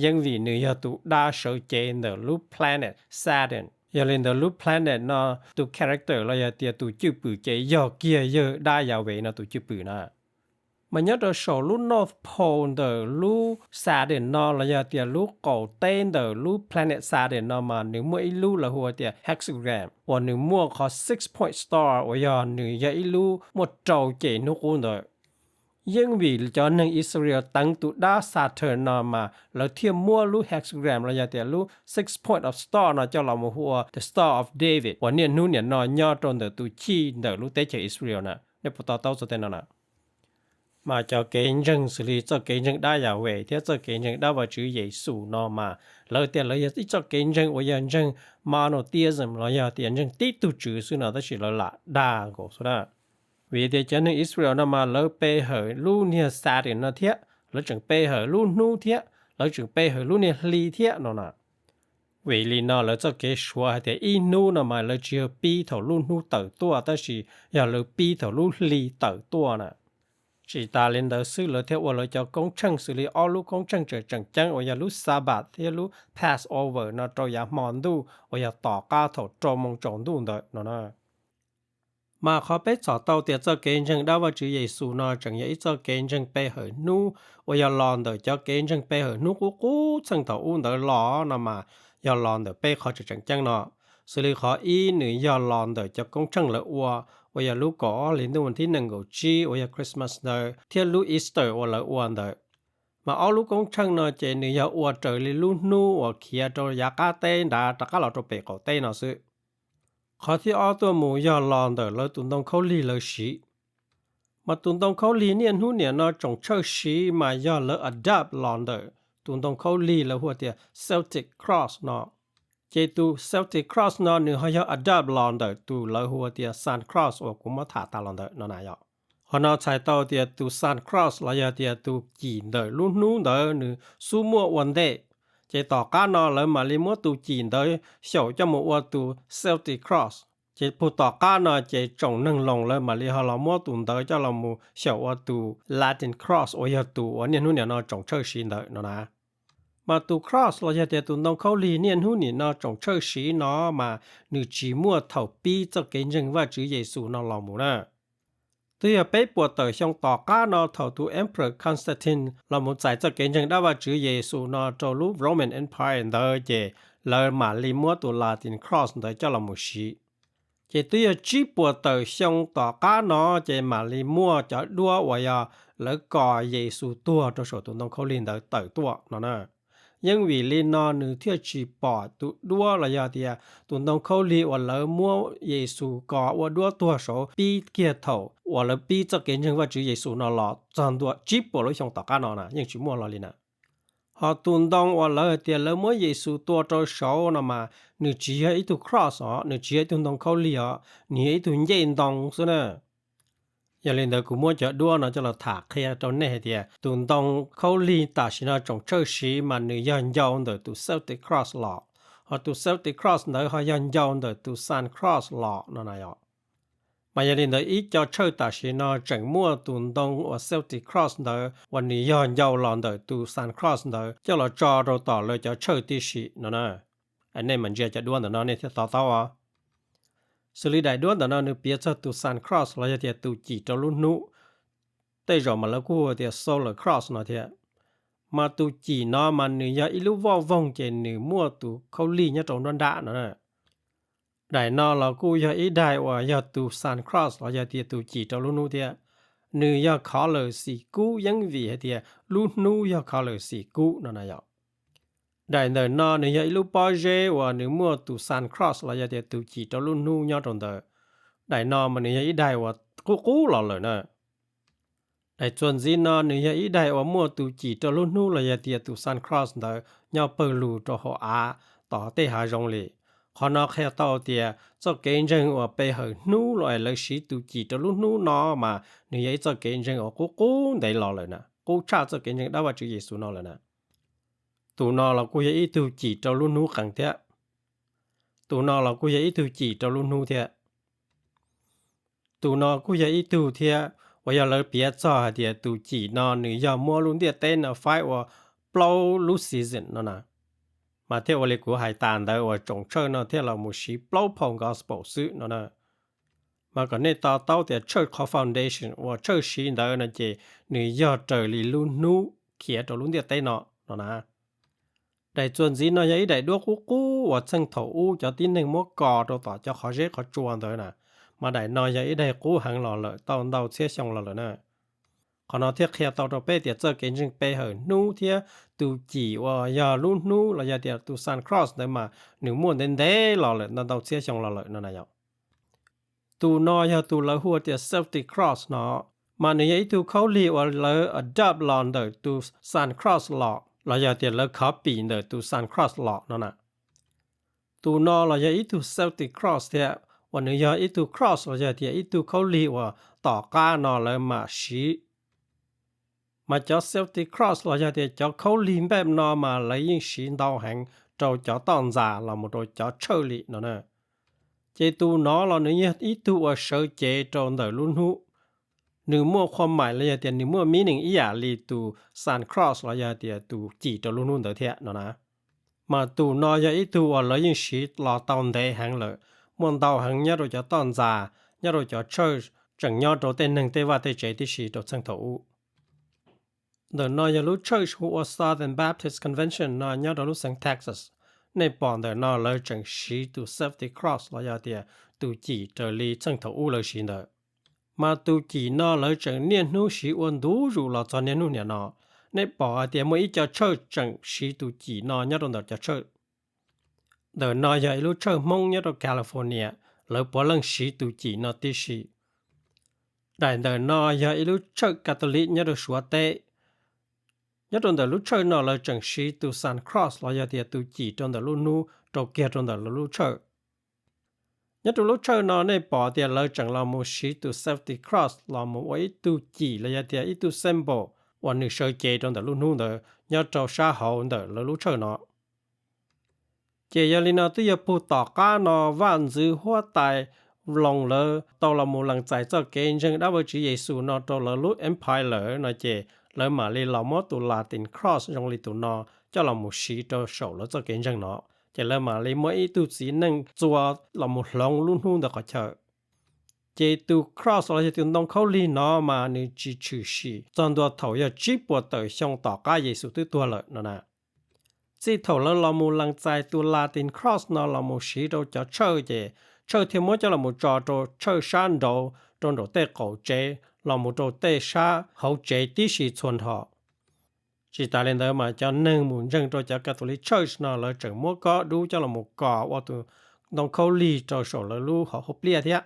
Yeeb vim nws yog tus dab sawv cev ntawm lub planet Saturn. Yog li ntawd lub planet no tus character los yog tias tus cwj pwm ces yog kiag yawg dab Yahweh no tus cwj pwm na. Mas nyob rau saum lub North Pole ntawm lub Saturn no los yog tias lub qaum teb ntawm lub planet Saturn no mas nws muaj ib lub lawv hu ua tias hexagram uas nws muaj qhov six point star uas yog nws yog ib lub muaj rau cem hnub qub ntawd. Yeej vim cov neeg Israel teev tus dab Saturn no mas lawv thiaj muab lub hexagram los yog tias lub six point of star no coj los mus hu ua the Star of David uas niaj hnub niam no nyob rau ntawm tus chij ntawm lub teb chaws Israel na. Nej puas to taub txog tej no na? Mas cov kev ntseeg xws li txoj kev ntseeg dab Yahweh thiab txoj kev ntseeg dab Vajtswv Yexus no mas lawv tias lawv yog ib txoj kev ntseeg uas yog ntseeg monotheism los yog tias ntseeg tib tug tswv xwb no tab sis lawv lam dag nkaus xwb na. Vim tias cov neeg Israel no mas lawv pe hawm lub niag Saturn no thiab, lawv tseem pe hawm lub hnub thiab, lawv tseem pe hawm lub niag hli thiab no na. Vim li no lawv txoj kev suav hais tias ib hnub no mas lawv tsis yog pib thaum lub hnub tawm tuaj tab sis yog lawv pib thaum lub hli tawm tuaj na. Tsis tas li ntawd xwb lawv thiaj ua lawv cov koob tsheej xws li ob lub koob tsheej tseem tseem ceeb uas yog lub Sabbath thiab lub Passover no rau yav hmo ntuj uas yog tom qab thaum rau moo tsaus ntuj ntawd no na. Mas qhov peb txhom tau tias txoj kev ntseeg dab Vajtswv Yexus no tseem yog ib txoj kev ntseeg pe hawm hnub uas yog los ntawm cov kev ntseeg pe hawm hnub qub qub txheej thaum ub ntawd los no mas yog los ntawm peb qhov tseem tseem ceeb no. Xws li qhov ib nws yog los ntawm cov koob tsheej lawv ua uas yog lub kaum ob hli ntuj vas thib nees nkaum tsib uas yog Christmas ntawd thiab lub Easter uas lawv ua ntawd. Mas ob lub koob tsheej no ces nws yog ua raws li lub hnub uas khiav rau yav qab teb nrad rov qab los rau pem qaum teb no xwb. Qhov thib ob tuaj mus yog los ntawm lawv tus ntoo khaub lig lawv siv. Mas tus ntoo khaub lig niaj hnub niam no tsoom tshawj siv mas yog lawv adapt los ntawm tus ntoo khaub lig lawv hu ua tias Celtic Cross no. Ces tus Celtic Cross no nws ho yog adapt los ntawm tus lawv hu ua tias Sun Cross uas kuv muab tham tas los ntawd no na yom. Qhov no txhais tau tias tus Sun Cross los yog tias tus cim ntawm lub hnub ntawd nws xub muaj ua ntej. Ces tom qab no lawv mam li muab tus cim ntawd xyaum coj mus ua tus Celtic Cross. Ces puag tom qab no ces tsoom neeg Loos lawv mam li ho los muab tus ntawd coj los mus xyaum ua tus Latin Cross uas yog tus uas niaj hnub niam no tsoom tshawj siv ntawd no na. Mas tus cross los yog tias tus ntoo khaub lig niaj hnub niam no tsoom tshawj siv no mas nws tsis muaj thaum pib txoj kev ntseeg Vajtswv Yexus no los mus na. Twb yog peb puas tawm xyoo tom qab no thaum tus Emperor Constantine los mus txais txoj kev ntseeg dab Vajtswv Yexus no rau lub Roman Empire ntawd ces lawv mam li muab tus Latin Cross ntawd coj los mus siv. Ces twb yog tsib puas tawm xyoo tom qab no ces mam li muaj cov duab uas yog lawv kos Yexus tuag rau saum tus ntoo khaub lig ntawd tawm tuaj no na. Yeej vim li no nws thiaj tsis pom tus duab los yog tias tus ntoo khaub lig uas lawv muab Yexus kos ua duab tuag saud pib kiag thaum uas lawv pib txoj kev ntseeg Vajtswv Yexus no los txog ntua tsib puas lub xyoo tom qab no na, yeej tsis muaj los li na. Ho tus ntoo uas lawv hais tias lawv muab Yexus tua rau saud no mas nws tsis yog ib tug cross os, nws tsis yog ib tug ntoo khaub lig os, nws yog ib tug ncej ntoo xwb na. Yog li ntawd kuv muab cov duab no coj los tham qhia rau nej hais tias tus ntoo khaub lig tam sim no tsoom tshawj siv mas nws yog ncau ntawm tus Celtic cross los, ho tus Celtic cross ntawd ho yog ncau ntawm tus Sun cross los no na yom. Mas yog li ntawd ib co tshawj tam sim no tseem muaj tus ntoo uas Celtic cross ntawd uas nws yog ncau los ntawm tus Sun cross ntawd coj los tso rau tom lawv cov tshawj tib si no na. Nej mam ntsia cov duab ntawm no nej thiaj to taub os. Xws li daim duab ntawm no nws piav txog tus Sun cross los yog tias tus cim rau lub hnub, tej zaum mas lawv kuj hu tias solar cross no thiab. Mas tus cim no mas nws yog ib lub voj voog ces nws muaj tus khaub lig nyob rau nruab nrab no na. Daim no los kuj yog ib daim uas yog tus Sun cross los yog tias tus cim rau lub hnub thiab. Nws yog color xim kub yeeb vim hais tias lub hnub yog color xim kub no na yom. Daim ntawm no nws yog ib lub pob zeb uas nws muaj tus Sun cross los yog tias tus cim rau lub hnub nyob rau ntawd. Daim no mas nws yog ib daim uas qub qub los lawm na. Daim txuas ntxiv no nws yog ib daim uas muaj tus cim rau lub hnub los yog tias tus Sun cross ntawd nyob pawg lug rau hauv av tom tej hav zoov li. Qhov no qhia tau tias txoj kev ntseeg uas pe hawm hnub los lawv siv tus cim rau lub hnub no mas nws yog ib txoj kev ntseeg uas qub qub ntev los lawm na, qub tshaj txoj kev ntseeg dab Vajtswv Yexus no lawm na. Tus no los kuj yog ib tug cim rau lub hnub qees thiab. Tus no los kuj yog ib tug cim rau lub hnub thiab. Tus no kuj yog ib tug thiab uas yog lawv piav txog hais tias tus cim no nws yog muab lub ntiaj teb no faib ua plaub lub season no na. Mas thiaj ua li kuv hais tas ntawd uas tsoom tshawj no thiaj los mus siv plaub phau gospel xwb no na. Mas kom nej to taub tias tshawj qhov foundation uas tshawj siv ntawd no ces nws yog raws li lub hnub khiav rau lub ntiaj teb no no na. Daim txuas ntxiv no yog ib daim duab qub qub uas txheej thaum ub cov tib neeg muab kos rau tom cov qhov zeb qhov tsua ntawd na. Mas daim no yog ib daim qub heev los lawm tau ntau txhiab xyoo los lawm na. Qhov no thiaj qhia tau rau peb tias txoj kev ntseeg pe hawm hnub thiab tus cim uas yog lub hnub los yog tias tus Sun cross ntawd mas nws muaj ntev ntev los lawm ntau ntau txhiab xyoo los lawm no na yom. Tus no yog tus lawv hu tias Celtic cross no, mas nws yog ib tug khaub lig uas lawv adopt los ntawm tus Sun cross los los yog tias lawv copy ntawm tus Sun cross los no na. Tus no los yog ib tug Celtic cross thiab, uas nws yog ib tug cross los yog tias ib tug khaub lig uas tom qab no lawv mam siv. Mas cov Celtic cross los yog tias cov khaub lig npaj no mas lawv yeej siv ntau heev rau cov toj ntxas los mus rau cov tshawj li no na. Ces tus no los nws yog ib tug uas sawv cev rau ntawm lub hnub. Nws muaj qhua maim los yog tias nws muaj meaning ib yam li tus Sun cross los yog tias tus cim rau lub hnub ntawd thiab no na. Mas tus no yog ib tug uas lawv yeej siv los tau ntev heev lawm, muaj ntau heev nyob rau cov toj ntxas, nyob rau cov church, tseem nyob rau tej neeg tej vaj tej tsev tib si rau txheej thaum ub. Ntawm no yog lub church hu ua Southern Baptist Convention no nyob rau lub xeev Texas. Nej pom ntawm no lawv tseem siv tus Celtic cross los yog tias tus cim raws li txheej thaum ub lawv siv ntawd. Mas tus cim no lawv tseem niaj hnub siv ua ntu zus los txog niaj hnub niam no. Nej pom hais tias muaj ib co church tseem siv tus cim no nyob rau ntawm cov church. Ntawm no yog ib lub church Hmoob nyob rau California, lawv puav leej siv tus cim no tib si. Daim ntawm no yog ib lub church Catholic nyob rau Suav teb. Nyob rau ntawm lub church no lawv tseem siv tus Sun cross los yog tias tus cim rau ntawm lub hnub rau kiag rau ntawm lawv lub church. Nyob rau lub church no nej pom tias lawv tseem los mus siv tus Celtic cross los mus ua ib tug cim los yog tias ib tug symbol uas nws sawv cev rau ntawm lub hnub ntawd nyob rau sab hauv ntawm lawv lub church no. Ces yog li no twb yog puag tom qab no vaj ntxwv huab tais Loos lawv tau los mus lees txais txoj kev ntseeg dab Vajtswv Yexus no rau lawv lub empire lawm no ces lawv mam li los muab tus Latin cross zoo li tus no coj los mus siv rau saum lawv txoj kev ntseeg no. Ces lawv mam li muab ib tug txiv neej txua los mus hloov lub hnub ntawd qhov chaw. Ces tus cross los yog tus ntoo khaub lig no mas nws tsis tshwm sim txog ntua thaum yog tsib puas tawm xyoo tom qab Yexus twb tuag lawm no na. Txij thaum lawv los mus lees txais tus Latin cross no los mus siv rau cov church ces Tshawj thiaj muab coj los tso rau tshawj sab nraud rau nraum tej qaum tsev los mus rau tej sab hauv tsev tib si txhua nrho. Tsis tas li ntawd mas cov neeg mus ntseeg rau cov Catholic Church no lawv tseem muab kob dub coj los kos ua tus ntoo khaub lig rau saum lawv lub hauv pliaj thiab.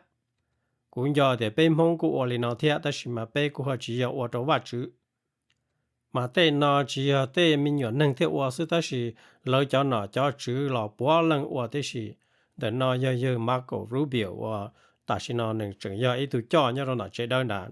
Kuv nco tias peb Hmoob kuj ua li no thiab, tab sis mas peb kuj ho tsis yog ua rau Vajtswv. Mas tej no tsis yog tej me nyuam neeg thiaj ua xwb, tab sis lawv cov nom cov tswv los puav leej ua tib si. Ntawm no yog yawg Marco Rubio uas tam sim no nws tseem yog ib tug coj nyob rau ntawm tsev dawb nrad.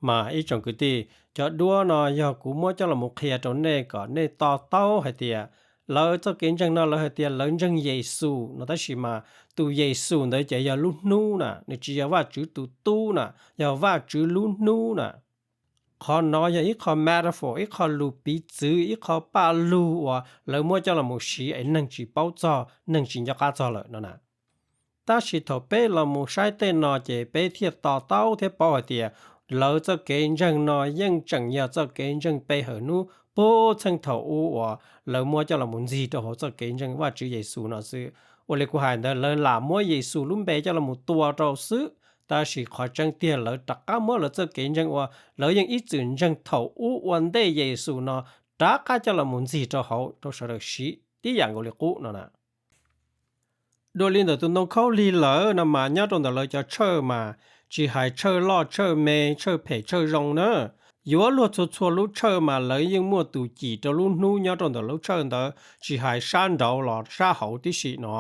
Mas ib tsoom kwv tij, cov duab no yog kuv muab coj los qhia rau nej kom nej to taub hais tias lawv txoj kev ntseeg no lawv hais tias lawv ntseeg Yexus no, tab sis mas tus Yexus ntawd ces yog lub hnub na, nws tsis yog Vajtswv tus tub na, yog Vajtswv lub hnub na. Qhov no yog ib qho metaphor, ib qho lus piv txwv, ib qho paj lug uas lawv muab coj los siv es neeg tsis paub txog, neeg tsis nco qab txog lawm no na. Tab sis thaum peb los mus saib tej no ces peb thiaj to taub thiab paub hais tias lawv txoj kev ntseeg no yeej tseem yog txoj kev ntseeg pe hawm hnub puag txheej thaum ub uas lawv muab coj los ntxig rau hauv txoj kev ntseeg Vajtswv Yexus no xwb. Ua li kuv hais ntawd, lawv lam muab Yexus lub npe coj los tua rau xwb, tab sis qhov tseeb tiag lawv rov qab muab lawv txoj kev ntseeg uas lawv yeej ib txwm ntseeg thaum ub ua ntej Yexus no rov qab coj los ntxig rau hauv rau sawv daws siv tib yam nkaus li qub no na. Dua li ntawm tus ntoo khaub lig lawm no mas nyob rau ntawm lawv cov tshawj mas tsis hais tshawj loj tshawj me, tshawj phem tshawj zoo na, yuav luag txhua txhua lub tshawj mas lawv yeej muaj tus cim rau lub hnub nyob rau ntawm lub tshawj ntawd, tsis hais sab nraud los sab hauv tib si no.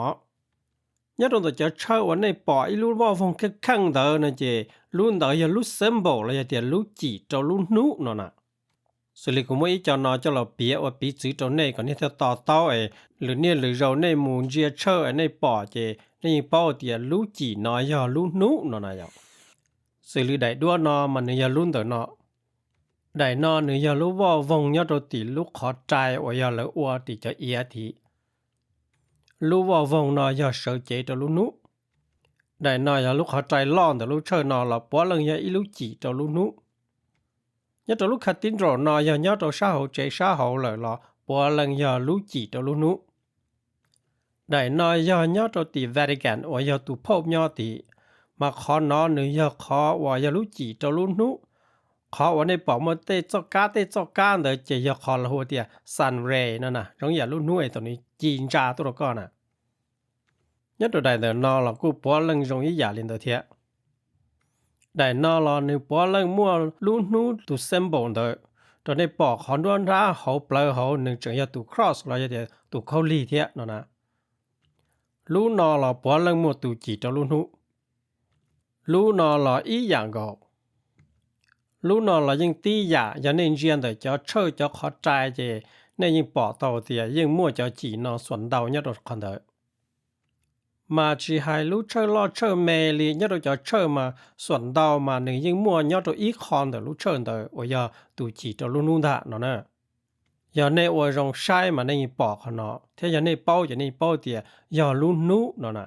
Nyob rau ntawm cov tshawj uas nej pom ib lub voj voog kheej kheej ntawd no ces lub ntawd yog lub symbol los yog tias lub cim rau lub hnub no na. Xws li kuv muab ib co no coj los piav ua piv txwv rau nej kom nej thiaj to taub es lwm niaj lwm zaus nej mus ntsia tshawj es nej pom ces nej yeej paub tias lub cim no yog lub hnub no na yom. Xws li daim duab no mas nws yog lub ntawm no. Daim no nws yog lub voj voog nyob rau tim lub qhov rai uas yog lawv ua tim cov iav tid. Lub voj voog no yog sawv cev rau lub hnub. Daim no yog lub qhov rai loj ntawm lub tshawj no los puav leej yog ib lub cim rau lub hnub. Nyob rau lub cathedral no yog nyob rau sab hauv tsev sab hauv lawm los puav leej yog lub cim rau lub hnub. Daim no yog nyob rau tim Vatican uas yog tus Pope nyob tid, mas qhov no nws yog qhov uas yog lub cim rau lub hnub. Qhov uas nej pom muaj tej txoj kab tej txoj kab ntawd ces yog qhov lawv hu tias sun ray no na, zoo yam lub hnub es thaum nws ci ntsa tuaj rau koj na. Nyob rau daim ntawm no los kuj puav leej zoo ib yam li ntawd thiab. Daim no los nws puav leej muaj lub hnub tus symbol ntawd. Rau nej pom qhov nruab nrab hauv plawv hauv nws tseem yog tus cross los yog tias tus khaub lig thiab no na. Lub no los puav leej muaj tus cim rau lub hnub. Lub no los ib yam nkaus. Lub no los yeej tib yam, yog nej ntsia ntawm cov tshawj cov qhov rai ces nej yeej pom tau tias yeej muaj cov cim no xuam ntau nyob rau qhov ntawd. Mas tsis hais lub tshawj loj tshawj me li, nyob rau cov tshawj mas xuam ntau mas nws yeej muaj nyob rau ib qho ntawm lub tshawj ntawd uas yog tus cim rau lub hnub ntag no na. Yog nej ua zoo saib mas nej yeej pom qhov no, thiab yog nej paub ces nej yeej paub tias yog lub hnub no na.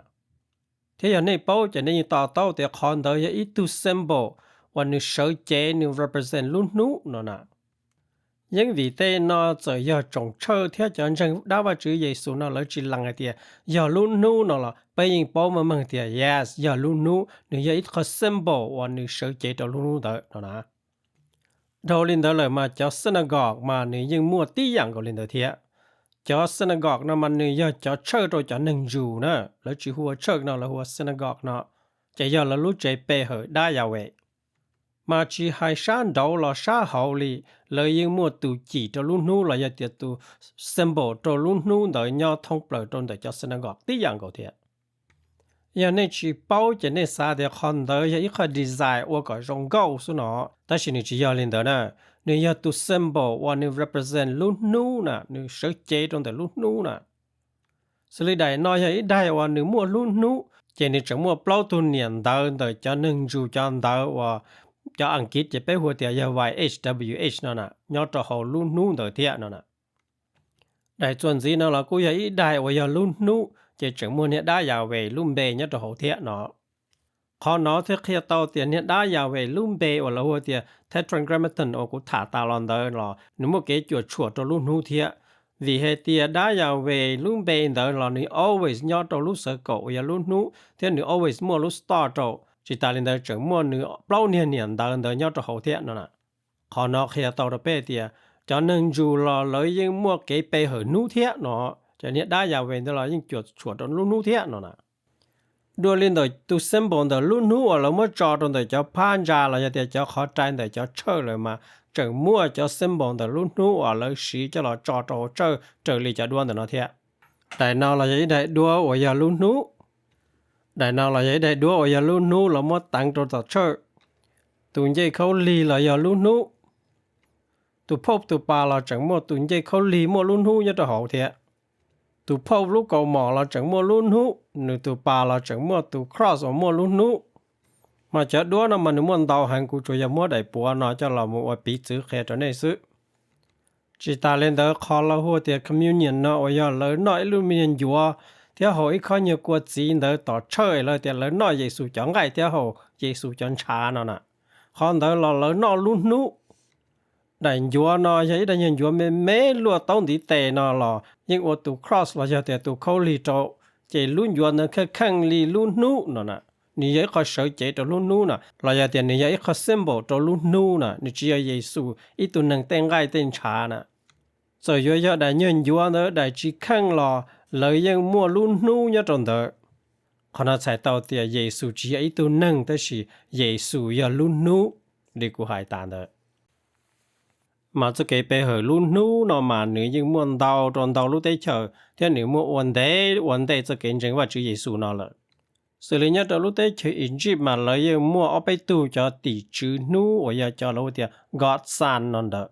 Thiab yog nej paub ces nej yeej to taub tias qhov ntawd yog ib tug symbol uas nws sawv cev nws represent lub hnub no na. Yeeb vim tej no txawm yog tsoom tshawj thiab cov ntseeg dab Vajtswv Yexus no lawv tsis lees hais tias yog lub hnub no los peb yeej paub meej meej tias yes, yog lub hnub, nws yog ib qho symbol uas nws sawv cev rau lub hnub ntawd no na. Dhau li ntawd lawm mas cov synagogue mas nws yeej muaj tib yam nkaus li ntawd thiab. Cov synagogue no mas nws yog cov tshawj rau cov neeg Jew na, lawv tsis hu ua church no, lawv hu ua synagogue no, ces yog lawv lub tsev pe hawm dab Yahweh. Mas tsis hais sab nraud los sab hauv li, lawv yeej muaj tus cim rau lub hnub los yog tias tus symbol rau lub hnub ntawd nyob thoob plaws rau ntawm cov synagogue tib yam nkaus thiab. Yog nej tsis paub ces nej xav tias qhov ntawd yog ib qho design ua kom zoo nkauj xwb no, tab sis nws tsis yog li ntawd na. Nws yog tus symbol uas nws represent lub hnub na, nws sawv cev rau ntawm lub hnub na. Xws li daim no yog ib daim uas nws muaj lub hnub, ces nws tseem muaj plaub tug niam ntawv ntawm cov neeg Jew cov ntawv uas cov Askiv ces peb hu tias yog Y H W H no na, nyob rau hauv lub hnub ntawd thiab no na. Daim txuas ntxiv no los kuj yog ib daim uas yog lub hnub, ces tseem muaj niag dab Yahweh lub npe nyob rau hauv thiab no. Qhov no thiaj qhia tau tias niag dab Yahweh lub npe uas lawv hu tias Tetragrammaton uas kuv tham tas los ntawd los nws muaj kev cuam tshuam rau lub hnub thiab. Vim hais tias dab Yahweh lub npe ntawd los nws always nyob rau lub xeev kaum uas yog lub hnub thiab nws always muaj lub star rau. Tsis tas li ntawd tseem muaj nws plaub niag niam ntawv ntawd nyob rau hauv thiab no na. Qhov no qhia tau rau peb tias cov neeg Jews los lawv yeej muaj kev pe hawm hnub thiab no, cov niag dab Yahweh ntawd los yeej cuam tshuam rau lub hnub thiab no na. Dua li ntawm tus symbol ntawm lub hnub uas lawv muab tso rau ntawm cov phab ntsa los yog tias cov qhov rai ntawm cov church lawm mas tseem muaj cov symbol ntawm lub hnub uas lawv siv coj los tso rau hauv church raws li cov duab ntawm no thiab. Daim no los yog ib daim duab uas yog lub hnub. Daim no los yog ib daim duab uas yog lub hnub los muab teev rau tom church. Tus ncej khaub lig los yog lub hnub. Tus phauj tus pas los tseem muaj tus ncej khaub lig muaj lub hnub nyob rau hauv thiab. Tus phauj lub kaus mom los tseem muaj lub hnub, nws tus pas los tseem muaj tus cross uas muaj lub hnub. Mas cov duab no mas nws muaj ntau heev, kuv tsuas yog muab daim puav no coj los mus ua piv txwv qhia rau nej xwb. Tsis tas li ntawd qhov lawv hu tias communion no uas yog lawv noj ib lub me nyuag ncuav thiab haus ib khob nyuag kua txiv ntawd tom church lawv tias lawv noj Yexus cov nqaij thiab haus Yexus cov ntshav no na. Qhov ntawd los lawv noj lub hnub. Daim ncuav no yog ib daim nyuag ncuav me me luaj taub ntiv tes no los yeej ua tus cross los yog tias tus khaub lig rau, ces lub ncuav ntawd kheej kheej li lub hnub no na. Nws yog ib qho sawv cev rau lub hnub na, los yog tias nws yog ib qho symbol rau lub hnub na, nws tsis yog Yexus ib tug neeg tej nqaij tej ntshav na. Txawm yuav yog daim nyuag ncuav ntawd daim tsis kheej los lawv yeej muaj lub hnub nyob rau ntawd. Qhov no txhais tau tias Yexus tsis yog ib tug neeg tab sis Yexus yog lub hnub li kuv hais tas ntawd. Mas txoj kev pe hawm lub hnub no mas nws yeej muaj ntau rau ntau lub teb chaws thiab nws muaj ua ntev ua ntej txoj kev ntseeg Vajtswv Yexus no lawm. Xws li nyob rau lub teb chaws Egypt mas lawv yeej muaj ob peb tug cov tim tswv hnub uas yog cov lawv hu tias God Sun no ntawd.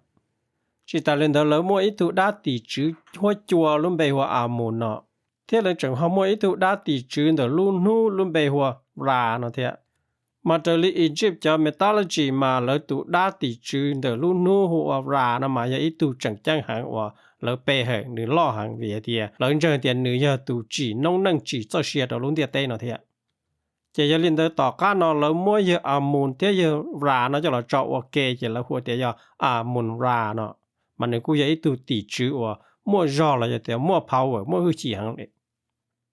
Tsis tas li ntawd lawv muaj ib tug dab tim tswv huab cua lub npe hu ua Amun no, thiab lawv tseem ho muaj ib tug dab tim tswv ntawm lub hnub lub npe hu ua Ra no thiab. Mas raws li Egypt cov mythology mas lawv tus dab tim tswv ntawm lub hnub hu ua Ra no mas yog ib tug tseem ceeb heev uas lawv pe hawm nws loj heev vim hais tias lawv ntseeg tias nws yog tus tsim noob neej tsim txoj sia rau lub ntiaj teb no thiab. Ces yog li ntawd tom qab no lawv muab yawg Amun thiab yawg Ra no coj los tso ua ke ces lawv hu tias yog Amun Ra no, mas nws kuj yog ib tug tim tswv uas muaj zog los yog tias muaj power muaj hwj chim heev li.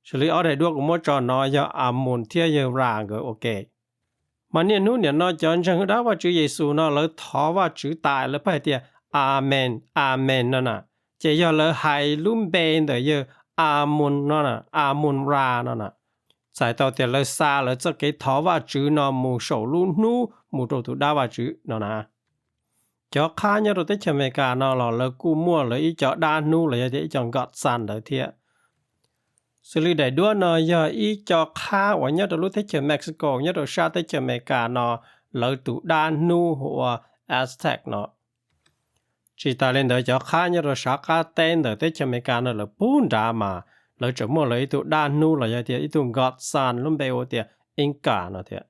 Xws li ob daim duab kuv muab tso no yog Amun thiab yawg Ra nkawd ua ke. Mas niaj hnub niam no cov ntseeg dab Vajtswv Yexus no lawv thov Vajtswv tas lawv pheej hais tias Amen, Amen no na. Ces yog lawv hais lub npe ntawm yawg Amun no, Amun Ra no na, txhais tau tias lawv xa lawv txoj kev thov Vajtswv no mus saum lub hnub mus rau tus dab Vajtswv no na. Cov qhab nyob rau teb chaws Amelikas no los lawv kuj muaj lawv ib co dab hnub los yog tias ib co God Sun ntawd thiab. Xws li daim duab no yog ib co qhab uas nyob rau lub teb chaws Mexico nyob rau sab teb chaws Amelikas no lawv tus dab hnub hu ua Aztec no. Tsis tas li ntawd cov qhab nyob rau sab qab teb ntawm teb chaws Amelikas no lawv pub nrad mas lawv tseem muaj lawv ib tug dab hnub los yog tias ib tug God Sun lub npe hu tias Inca no thiab.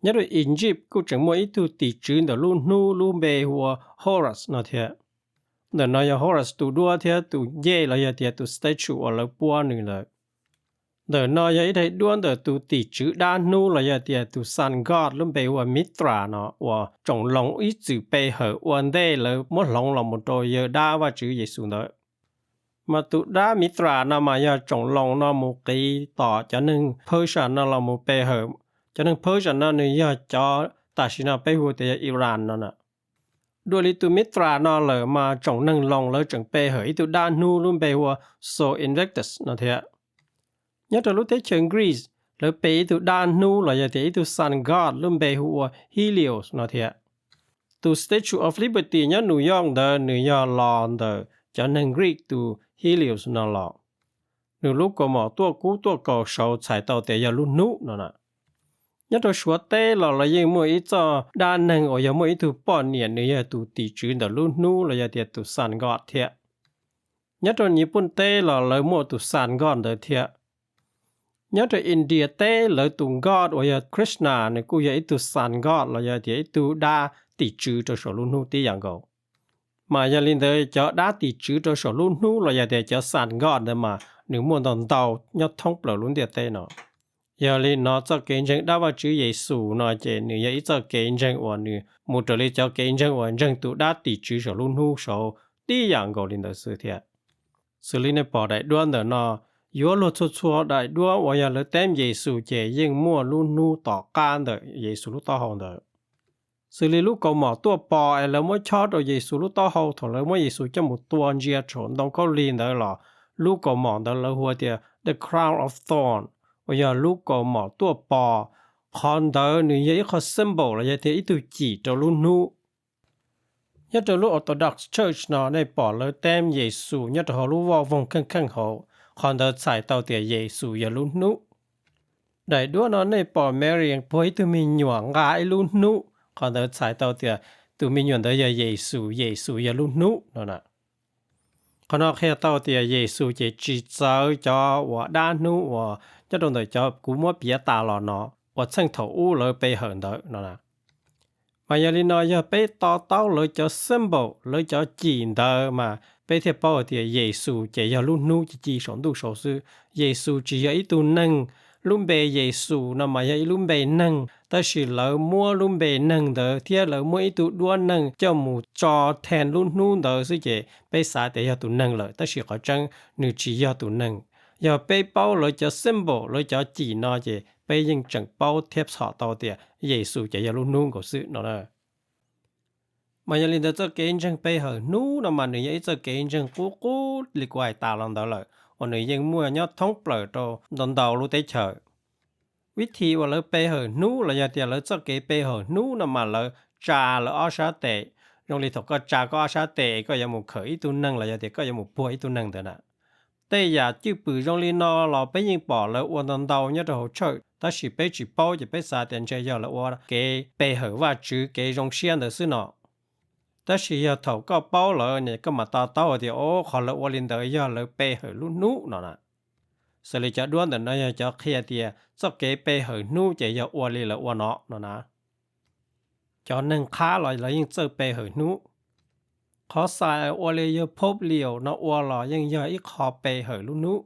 Nyob rau Egypt kuj tseem muaj ib tug tim tswv ntawm lub hnub lub npe hu ua Horus no thiab. Ntawm no yog Horus tus duab thiab tus ncej los yog tias tus statue uas lawv puab nws lawm. Ntawm no yog ib daim duab ntawm tus tim tswv dab hnub los yog tias tus Sun God lub npe hu ua Mithra no uas tsoom loos ib txwm pe hawm ua ntej lawv muab hloov los mus rau yawg dab Vajtswv Yexus ntawd. Mas tus dab Mithra no mas yog tsoom loos no mus qiv tom cov neeg Persia no los mus pe hawm. Cov neeg Persia no nws yog cov tam sim no peb hu tias yog Iran no na. Dua li tus Mithra no lawm mas tsoom neeg loos lawv tseem pe hawm ib tug dab hnub lub npe hu ua Sol Invictus no thiab. Nyob rau lub teb chaws Greece lawv pe ib tug dab hnub los yog tias ib tug Sun God lub npe hu ua Helios no thiab. Tus Statue of Liberty nyob New York ntawd nws yog los ntawm cov neeg Greek tus Helios no los. Nws lub kaus mom tuaj kub tuaj kaus saud txhais tau tias yog lub hnub no na. Nyob rau Suav teb los lawv yeej muaj ib txoj dab neeg uas yog muaj ib tug poj niam nws yog tus tim tswv ntawm lub hnub los yog tias tus Sun God thiab. Nyob rau Nyij Pooj teb los lawv muaj tus Sun God ntawd thiab. Nyob rau India teb lawv tus God uas yog Krishna nws kuj yog ib tug Sun God los yog tias ib tug dab tim tswv rau saum lub hnub tib yam nkaus. Mas yog li ntawd cov dab tim tswv rau saum lub hnub los yog tias cov Sun God ntawd mas nws muaj ntau ntau nyob thoob plaws lub ntiaj teb no. Yog li no txoj kev ntseeg dab Vajtswv Yexus no ces nws yog ib txoj kev ntseeg uas nws mus raws li cov kev ntseeg uas ntseeg tus dab tim tswv saum lub hnub saud tib yam nkaus li ntawd xwb thiab. Xws li nej pom daim duab ntawm no, yuav luag txhua txhua daim duab uas yog lawv teeb Yexus ces yeej muaj lub hnub tom qab ntawm Yexus lub taub hau ntawd. Xws li lub kaus mom tuaj pos es lawv muab chob rau Yexus lub taub hau thaum lawv muab Yexus coj mus tua ntsia saum ntoo khaub lig ntawd los, lub kaus mom ntawd lawv hu tias the crown of thorn, uas yog lub kaus mom tuaj pos. Qhov ntawd nws yog ib qho symbol los yog tias ib tug cim rau lub hnub. Nyob rau lub Orthodox Church no nej pom lawv teeb Yexus nyob rau hauv lub voj voog kheej kheej hauv, qhov ntawd txhais tau tias Yexus yog lub hnub. Daim duab no nej pom Mary puag ib tug me nyuam nqa ib lub hnub, qhov ntawd txhais tau tias tus me nyuam ntawd yog Yexus, Yexus yog lub hnub no na. Qhov no qhia tau tias Yexus ces tsis txawv cov uas dab hnub uas nyob rau ntawm cov kuv muab piav tas los no uas txheej thaum ub lawv pe hawm ntawd no na. Mas yog li no yog peb to taub lawv cov symbol, lawv cov cim ntawd mas peb thiaj paub hais tias Yexus ces yog lub hnub ci ci saum ntuj saud xwb. Yexus tsis yog ib tug neeg. Lub npe Yexus no mas yog ib lub npe neeg, tab sis lawv muab lub npe neeg ntawd thiab lawv muab ib tug duab neeg coj mus tso then lub hnub ntawd xwb ces peb xav tias yog tus neeg lawm, tab sis qhov tseeb nws tsis yog tus neeg. Yog peb paub lawv cov symbol, lawv cov cim no ces peb yeej tseem paub thiab txhom tau tias Yexus ces yog lub hnub nkaus xwb no na. Mas yog li ntawd txoj kev ntseeg pe hawm hnub no mas nws yog ib txoj kev ntseeg qub qub li kuv hais tas los ntawd lawm, uas nws yeej muaj nyob thoob plaws rau ntau ntau lub teb chaws. Vib thim uas lawv pe hawm hnub los yog tias lawv txoj kev pe hawm hnub no mas lawv tsa lawv ob sab tes, zoo li thaum koj tsa koj ob sab tes koj yuav mus khawm ib tug neeg los yog tias koj yuav mus puag ib tug neeg ntawd na. Tej yam cwj pwm zoo li no los peb yeej pom lawv ua ntau ntau nyob rau hauv church, tab sis peb tsis paub ces peb xav tias ntshe yog lawv ua kev pe hawm Vajtswv kev zoo siab ntawd xwb no. Tab sis yog thaum koj paub lawm ne koj mam to taub hais tias o, qhov lawv ua li ntawd yog lawv pe hawm lub hnub no na. Xws li cov duab ntawm no yog cov qhia tias txoj kev pe hawm hnub ces yog ua li lawv ua no no na. Cov neeg qhab los lawv yeej txawj pe hawm hnub. Qhov xais ua li yawg Pope Leo no ua los yeej yog ib qho pe hawm lub hnub.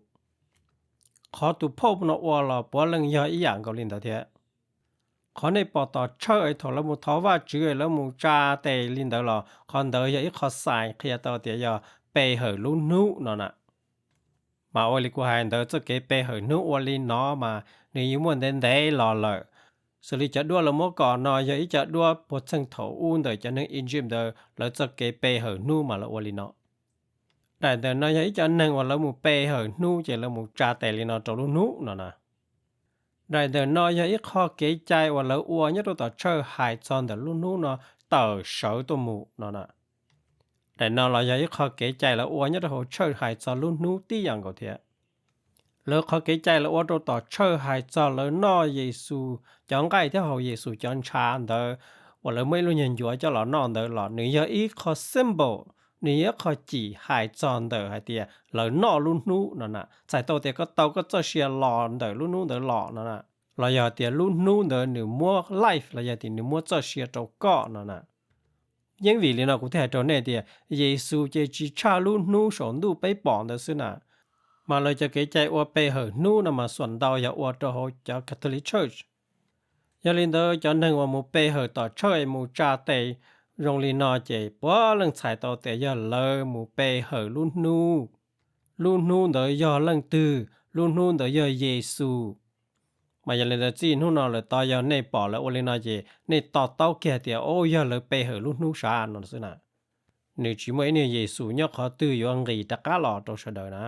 Qhov tus Pope no ua los puav leej yog ib yam nkaus li ntawd thiab. Qhov nej pom tom church es thaum lawv mus thov Vajtswv es lawv mus tsa tes li ntawd los qhov ntawd yog ib qho xais qhia tau tias yog pe hawm lub hnub no na. Mas ua li kuv hais ntawd txoj kev pe hawm hnub ua li no mas nws yeej muaj ntev ntev los lawm. Xws li cov duab lawv muab kom no yog ib co duab puag txheej thaum ub ntawm cov neeg Egypt ntawd lawv txoj kev pe hawm hnub mas lawv ua li no. Daim ntawm no yog ib co neeg uas lawv mus pe hawm hnub ces lawv mus tsa tes li no rau lub hnub no na. Daim ntawm no yog ib qho kev cai uas lawv ua nyob rau tom church hais txog ntawm lub hnub no tawm sawv tuaj mus no na. Daim no los yog ib qho kev cai lawv ua nyob rau hauv church hais txog lub hnub tib yam nkaus thiab. Lawv qhov kev cai lawv ua rau tom church hais txog lawv noj Yexus cov nqaij thiab haus Yexus cov ntshav ntawd uas lawv muab ib lub nyuag ncuav coj los noj ntawd los nws yog ib qho symbol, nws yog ib qho cim hais txog ntawm hais tias lawv noj lub hnub no na, txhais tau tias koj tau koj txoj sia los ntawm lub hnub ntawd los no na, los yog tias lub hnub ntawd nws muab life los yog tias nws muab txoj sia rau koj no na. Yeej vim li no kuv thiaj hais rau nej tias Yexus ces tsis tshaj lub hnub saum ntuj peb pom ntawd xwb na. Mas lawv cov kev cai ua pe hawm hnub no mas xuam ntau yog ua rau hauv cov Catholic Church. Yog li ntawd cov neeg uas mus pe hawm tom church mus tsa tes zoo li no ces puav leej txhais tau tias yog lawv mus pe hawm lub hnub. Lub hnub ntawd yog leej twg? Lub hnub ntawd yog Yexus. Mas yog li ntawd txij hnub no lawm tod yog nej pom lawv ua li no ces nej to taub kiag tias o, yog lawv pe hawm lub hnub sav no xwb na. Nws tsis muaj ib niag Yexus nyob qhov twg yuav nqis rov qab los rau sawv daws na.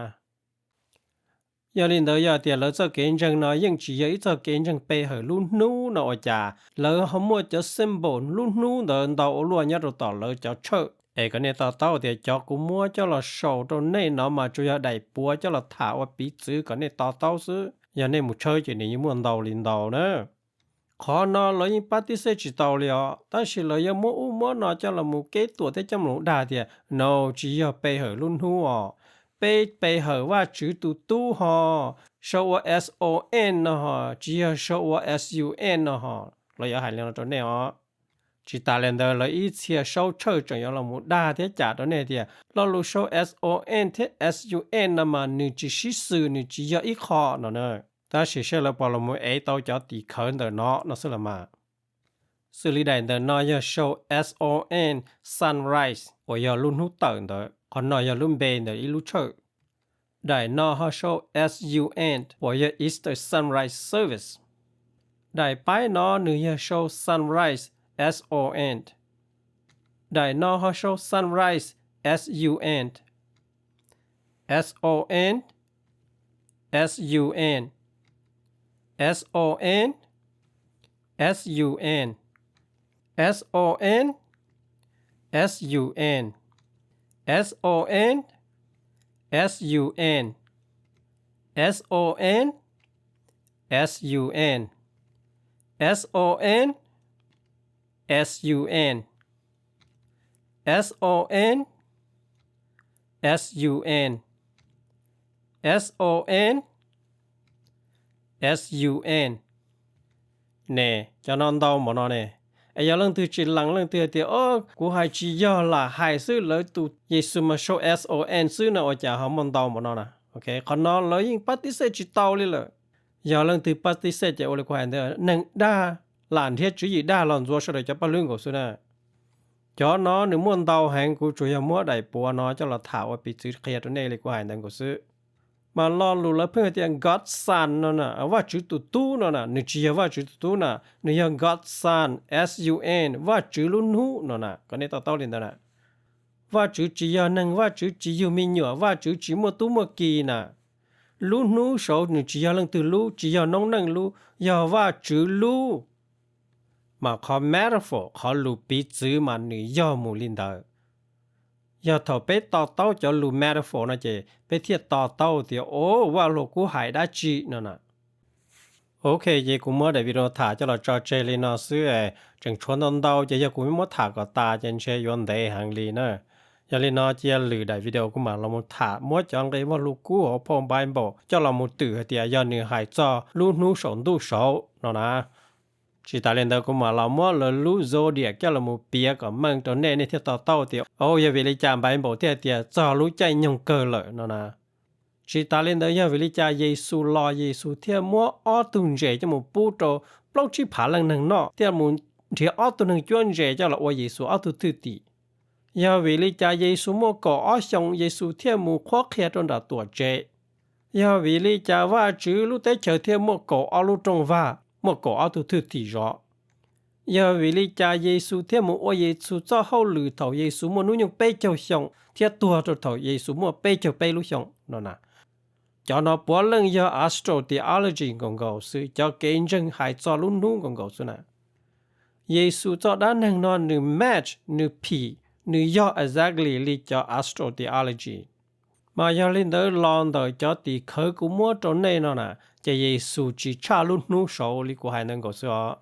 Yog li ntawd yog tias lawv txoj kev ntseeg no yeej tsis yog ib txoj kev ntseeg pe hawm lub hnub no ua cas lawv ho muaj cov symbol lub hnub ntawd ntau ua luaj nyob rau tom lawv cov church? Es kom nej to taub tias cov kuv muab coj los sau rau nej no mas tsuas yog daim puav coj los tham ua piv txwv kom nej to taub xwb. Yog nej mus tshawb ces nws yeej muaj ntau li ntau na. Qhov no lawv yeej pab tib xeb tsis tau li os, tab sis lawv yuav muab ub muab no coj los mus keb tuam thiab coj los dag tias no tsis yog pe hawm lub hnub os. Peb pe hawm Vajtswv tus tub ho, sau ua S O N no ho, tsis yog sau ua S U N no ho. Lawv yuav hais li no rau nej os. Tsis tas li ntawd lawv ib txhia saub tshawj tseem yuav los mus dag thiab cam rau nej tias lo lus sau S O N thiab S U N no mas nws tsis sib xws, nws tsis yog ib qho no na. Tab sis saib lawv puas los mus ev tau cov tim khawv ntawm no no xwb los mas. Xws li daim ntawm no yog sau S O N, sunrise, uas yog lub hnub tawm ntawd, qhov no yog lub npe ntawm ib lub tshawj. Daim no ho sau S U N uas yog Eastern Sunrise Service. Daim paib no nws yog sau sunrise, S O N. Daim no ho sau sunrise, S U N. S O N, S U N, S O N, S U N, S O N, S U N, S O N, S U N, S O N, S U N, S O N, S U N, S O N, S U N, S O N, S U N. Ne, cov no ntau npaum no ne. Es yog leej twg tsis lees, leej twg hais tias, o, kuv hais tsis yog lam hais xwb, lawv tus Yexus mas sau S O N xwb no, ua cas ho muaj ntau npaum no na? Ok, qhov no lawv yeej pab tib xej tsis tau li lawm. Yog leej twg pab tib xej ces ua li kuv hais ntawd, neeg dag, lam nrhiav tswv yim dag los ntxuav sawv daws cov paj hlwb nkaus xwb na. Cov no nws muaj ntau heev, kuv tsuas yog muab daim puav no coj los tham ua piv txwv qhia rau nej li kuv hais ntawd nkaus xwb. Mas lo lus lawv pheej hais tias God Son no na, Vajtswv tus tub no na, nws tsis yog Vajtswv tus tub na, nws yog God Son, S U N, Vajtswv lub hnub no na, kom nej to taub li ntawd na. Vajtswv tsis yog neeg, Vajtswv tsis yug me nyuam, Vajtswv tsis muaj tub muaj ki na. Lub hnub saud nws tsis yog leej twg lub, tsis yog noob neej lub, yog Vajtswv lub. Mas qhov metaphor, qhov lus piv txwv mas nws yog mus li ntawd. Yog thaum peb to taub cov lus metaphor no ces peb thiaj to taub tias, o, Vaj Lug Kub hais dab tsi no na. Ok, ces kuv muab daim video tham coj los tso tseg li no xwb, tseem tshuav ntau ntau ces yog kuv muab tham kom tas ces ntshe yuav ntev heev li na. Yog li no cia lwm daim video kuv mam los mus tham muab cov nqe Vaj Lug Kub hauv phau Bible coj los mus twm hais tias yog nws hais txog lub hnub saum ntuj saud no na. Tsis tas li ntawd kuv mam los muab lawv lub zodiac coj los mus piav kom meej rau nej, nej thiaj to taub tias, o, yog vim li cas Bible thiaj hais tias txog lub caij nyoog kawg lawm no na. Tsis tas li ntawd yog vim li cas Yexus los Yexus thiaj muab ob tug ntses coj mus pub rau plaub tsib phav leej neeg noj, thiaj mus nrhiav ob tug neeg cuab ntses coj los ua Yexus ob tug thwj tim. Yog vim li cas Yexus muaj kaum ob xyoos Yexus thiaj mus qhuab qhia rau nram tuam tsev. Yog vim li cas Vajtswv lub teb chaws thiaj muaj kaum ob lub rooj vag, muaj kaum ob tug thwj tim zov. Yog vim li cas Yexus thiaj mus ua Yexus txoj hauj lwm thaum Yexus muaj hnub nyoog peb caug xyoo thiab tuag rau thaum Yexus muaj peb caug peb lub xyoo no na. Cov no puav leej yog astral theology nkaus nkaus xwb, cov kev ntseeg hais txog lub hnub nkaus nkaus xwb na. Yexus txoj dab neeg no nws match, nws phim, nws yog exactly li cov astral theology. Mas yog li ntawd los ntawm cov tim khawv kuv muab rau nej no na, ces Yexus tsis tshaj lub hnub saud li kuv hais ntawd nkaus xwb os.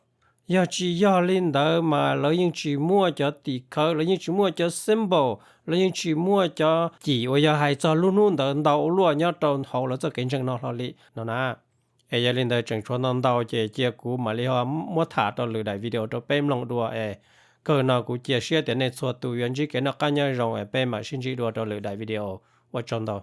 Yog tsis yog li ntawd mas lawv yeej tsis muaj cov tim khawv, lawv yeej tsis muaj cov symbol, lawv yeej tsis muaj cov cim uas yog hais txog lub hnub ntawd ntau ua luaj nyob rau hauv lawv txoj kev ntseeg no hlo li no na. Es yog li ntawd tseem tshuav ntau ntau ces cia kuv mam li ho muab tham rau lwm daim video rau peb mloog dua es. Kawg no kuv cia siab tias nej txhua tus yuav ntsib kev noj qab nyob zoo es peb mam sib ntsib dua rau lwm daim video. Ua tsaug ntau.